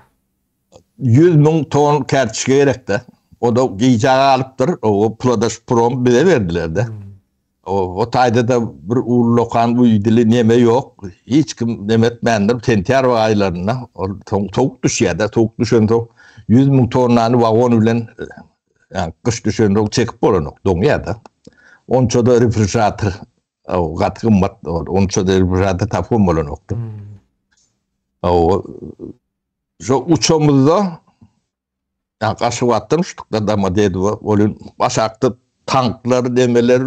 100 müň ton kerçke gerekdi. O da gijä galypdyr. O Pladaş prom bize berdiler de. Hmm. O, o taýda-da bir ullakan uýdili neme ýok. Hiç kim neme etmändir. Sentýabr aýlarynda ol sowuk düşýär-de, sowuk düşensoň 100 müň tonnany wagon bilen ýa gyş düşensoň çekip bolanok, doňýar-da. Onça-da refrigerator gaty gymmat, onça-da refrigerator tapyp bolanokdy. Hmm. O şo uçamyzda Ýa Aşgabatdan uçduk-da Domodedowa, ol aşakda tanklar, demeler,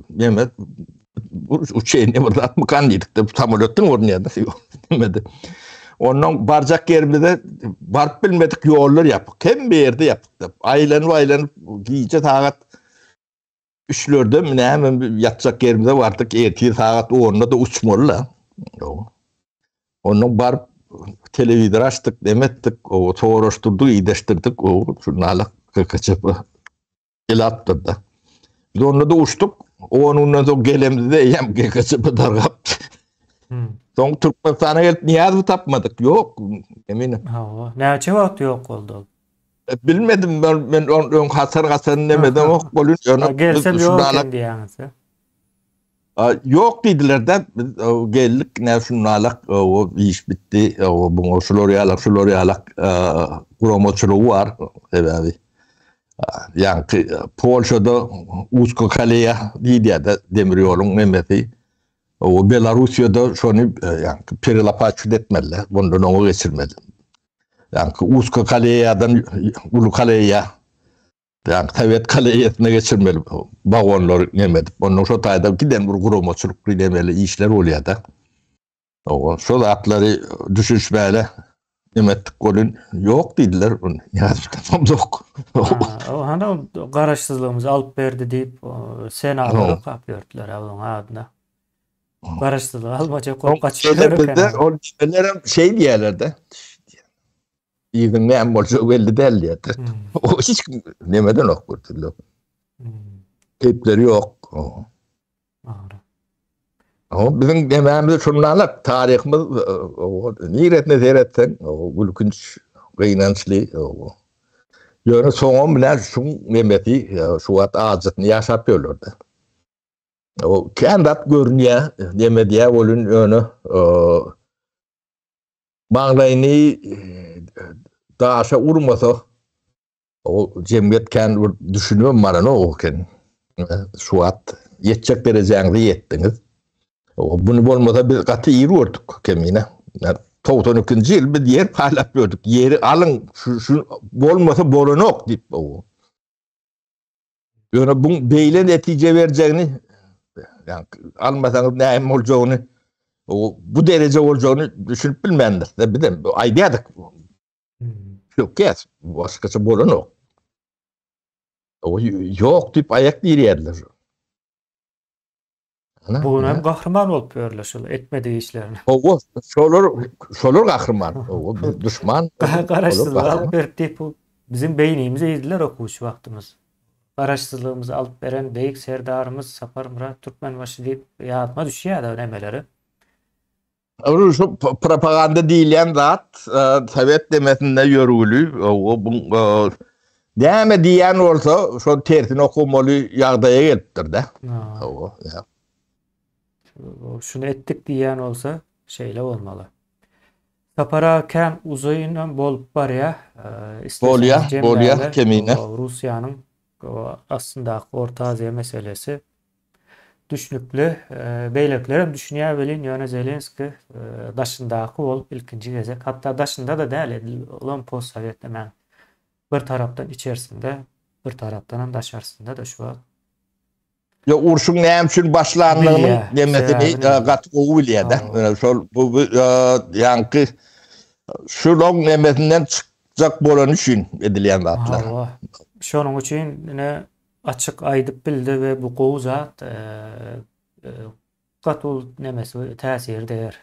neme uçeýne bir zat mykan diýdik-de, samolýotdan görünýär-de, nemede. Ondan barjak ýerimize baryp bilmedik, ýollar ýapyk, hemme ýerde ýapyk-da. Aýlanyp-aýlanyp gije sagat Üçlerde näme ýatjak ýerimize bardyk, ertir sagat onda-da uçmaly-la. Ondan baryp telewizor açdyk, neme etdik, o soraşdyrdyk, ideşdirdik, o şunalak GKÇP el atdyrdy. Biz onda-da uçduk, on günden soň gelemizde eýýäm GKÇP dargapdy. Hmm. Soň Türkmenistana gelip Nyýazowy tapmadyk. Ýok, eminim. Hawa, näçe wagt ýok boldy ol? Bilmedim ben, men on öň hasar hasar nemeden ok bolun. Ýöne gelsem ýok eken diýýäňiz. Ýok diýdiler de biz geldik ne şunalak o iş bitdi. O buňa şular ýalak şular ýalak guramaçylygy bar sebäbi. Ýaňky Polşada Usko Kaleýa diýilýär-de demir ýoluň nemesi. O Belarussiýada şony ýaňky perelapaçit etmeliler. Ondan oňa geçirmeli. Ýaňky Usko Kaleýadan Uly Kaleýa ýaňky Sowet Kaleýasyna geçirmeli wagonlary neme edip. Ondan şo taýda giden bir guramaçylykly nemeli işler bolýar-da. Owa, şo zatlary düşünişmäle neme etdik welin, ýok diýdiler. Ýazyp tapamzok. Ha, hany garaşsyzlygymyzy alyp berdi diýip, senalar okap ýördüler onuň adyna. Garaşsyzlygy almajak bolup gaçyp ýör eken. Bizde ol nemelerem şeý diýýärler-de. Yzyň näme boljagy belli däl diýýärler. O hiç kim nemeden ok gördüler. Keýpleri ýok. Dogry. O biziň nemämiz şundanlyk taryhymyz niresine seretseň gülkünç, gynançly. Ýöne soňam bilen şuň nemesi şu wagt ajysyny ýaşap ýörler-de. O kän zat görünýär, neme diýär welin ýöne maňlaýyny daşa urmasa o jemgyýet kän bir düşünibem baranok eken. Şu wagt ýetjek derejäňize ýetdiňiz. Bunu bolmasa biz gaty ir gördük kemine. 92-nji ýyl biz ýer paýlap ýördük. Ýeri alyň, şu, şu bolmasa bolanok diýip. Ýöne bu beýle netije berjegini, ýa almasaňyz näme boljagyny, bu dereje boljagyny düşünip bilmändir. Biz hem aýdýardyk. Ýok, başgaça bolanok. O ýok diýip aýak diýýärler. Bu gün hem gahryman bolup ýörler şol etmedik işlerini. Owa, şolar şolar gahryman. Owa, biz duşman. Garaşsyzlygy alyp berip diýip bu biziň beýnimizi iýdiler okuwçy wagtymyz. Garaşsyzlygymyzy alyp beren beýik Serdarymyz Saparmyrat Türkmenbaşy diýip ýadyma düşýär nemeleri. Şu propaganda diýilýän zat sowet demesinde ýörgüli. Bu näme diýýän bolsa, şol tersini okamaly ýagdaýa gelipdir-de. Şuny etdik diýýän bolsa, şeýle bolmaly. Sapar aga kän uzyn bolup barýar. Bolýar, bolýar kemine. Russiýanyň astyndaky Orta Aziýa meselesi. Düşnükli. Beýlekiler hem düşünýär welin, ýöne Zelenskiý daşyndaky bolup ilkinji gezek, hatda daşynda-da däl, edil olam postsowet nämäň bir tarapdan içerisinde, bir tarapdan hem daşarysynda-da şu wagt. Ýa urşuň näme üçin başlandygynyň demesini gaty gowy bilýär-de. Ýöne şol bu ýaňky şulaň nemesinden çykjak bolany üçin edilýän zatlar. Hawa. Şonuň üçin ine açyk aýdyp bildi we bu gowy zat gaty uly nemesi täsiri deger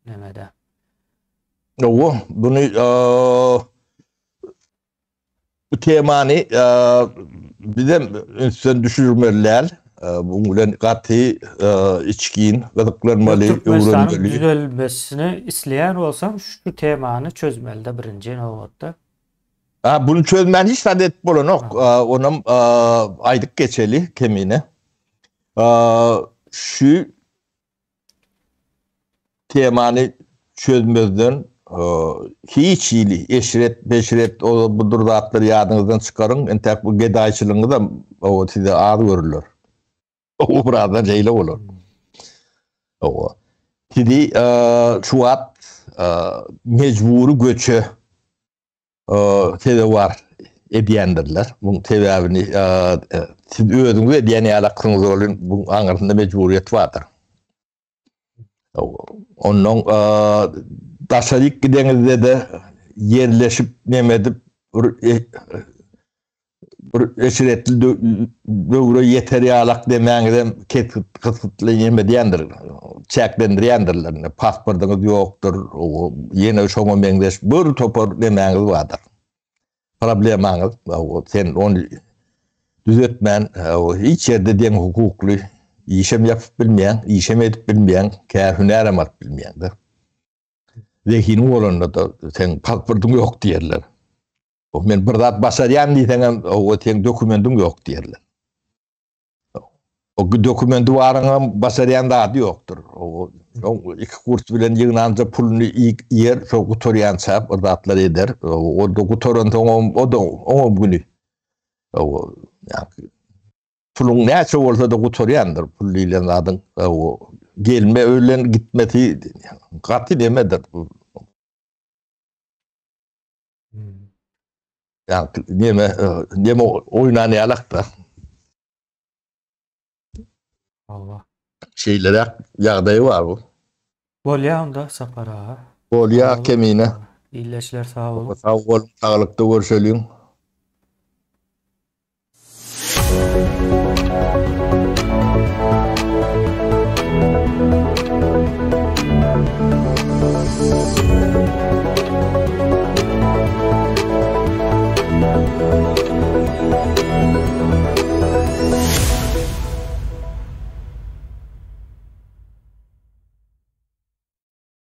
nemede. Hawa, buny bu temany bizem ünsden düşürmeli däl. Buň bilen gaty içgin gyzyklanmaly, öwrenmeli. Türkmenistanyň düzelmesini isleýän bolsaň şu temany çözmelide birinji nobatda. Ha, bunu çözmän hiç zat edip bolanok. Onam aýdyp geçeli kemine. Şu temany çözmezden hiç hili eşret, beşret, o budur zatlary ýadyňyzdan çykaryň. Entäk bu gedaýçylygyňyzam o size az görüler. O birazdan şeýle bolar. Owa. Sizi şu wagt mejbury göçe sezewar edýändirler. Muň sebäbini siz özüňiz edýän ýalaksyňyz welin bu aňyrsynda mejburyýet bardyr. Ondan daşaryk gideňizde-de ýerleşip neme edip bir bir eşretli döwre ýeter ýalak demäňizem kesgit gysgytly neme edýändir, çäklendirýändirler. Pasportyňyz ýokdur, ýene şoňa meňzeş bir topar nemäňiz bardyr. Problemaňyz, sen ony düzetmän hiç ýerde deň hukukly işem ýapyp bilmeýäň, işem edip bilmeýäň, kär-hünärem alyp bilmeýäň-de. Zehiniň bolanda-da seň pasportyň ýok diýerler. Men bir zat başarýan diýseňem, o seň dokumendiň ýok diýerler. O dokumenti baryňam başarýan zady ýokdur. O iki kurs bilen ýygnanja puluny iýer, şo gutarýança bir zatlar eder. O da gutaransoň o da oňam güni. O ýa puluň näçe bolsa-da gutarýandyr. Pul diýlen zadyň o gelme bilen gitmesi gaty nemedir. Ýa neme neme oýnan ýalak-da. Hawa. Şeýleräk ýagdaýy bar bu. Bolýa onda Sapar aga. Bolýa Kemine. Ildeşler sag boluň. Sag boluň, saglykda görşeliň.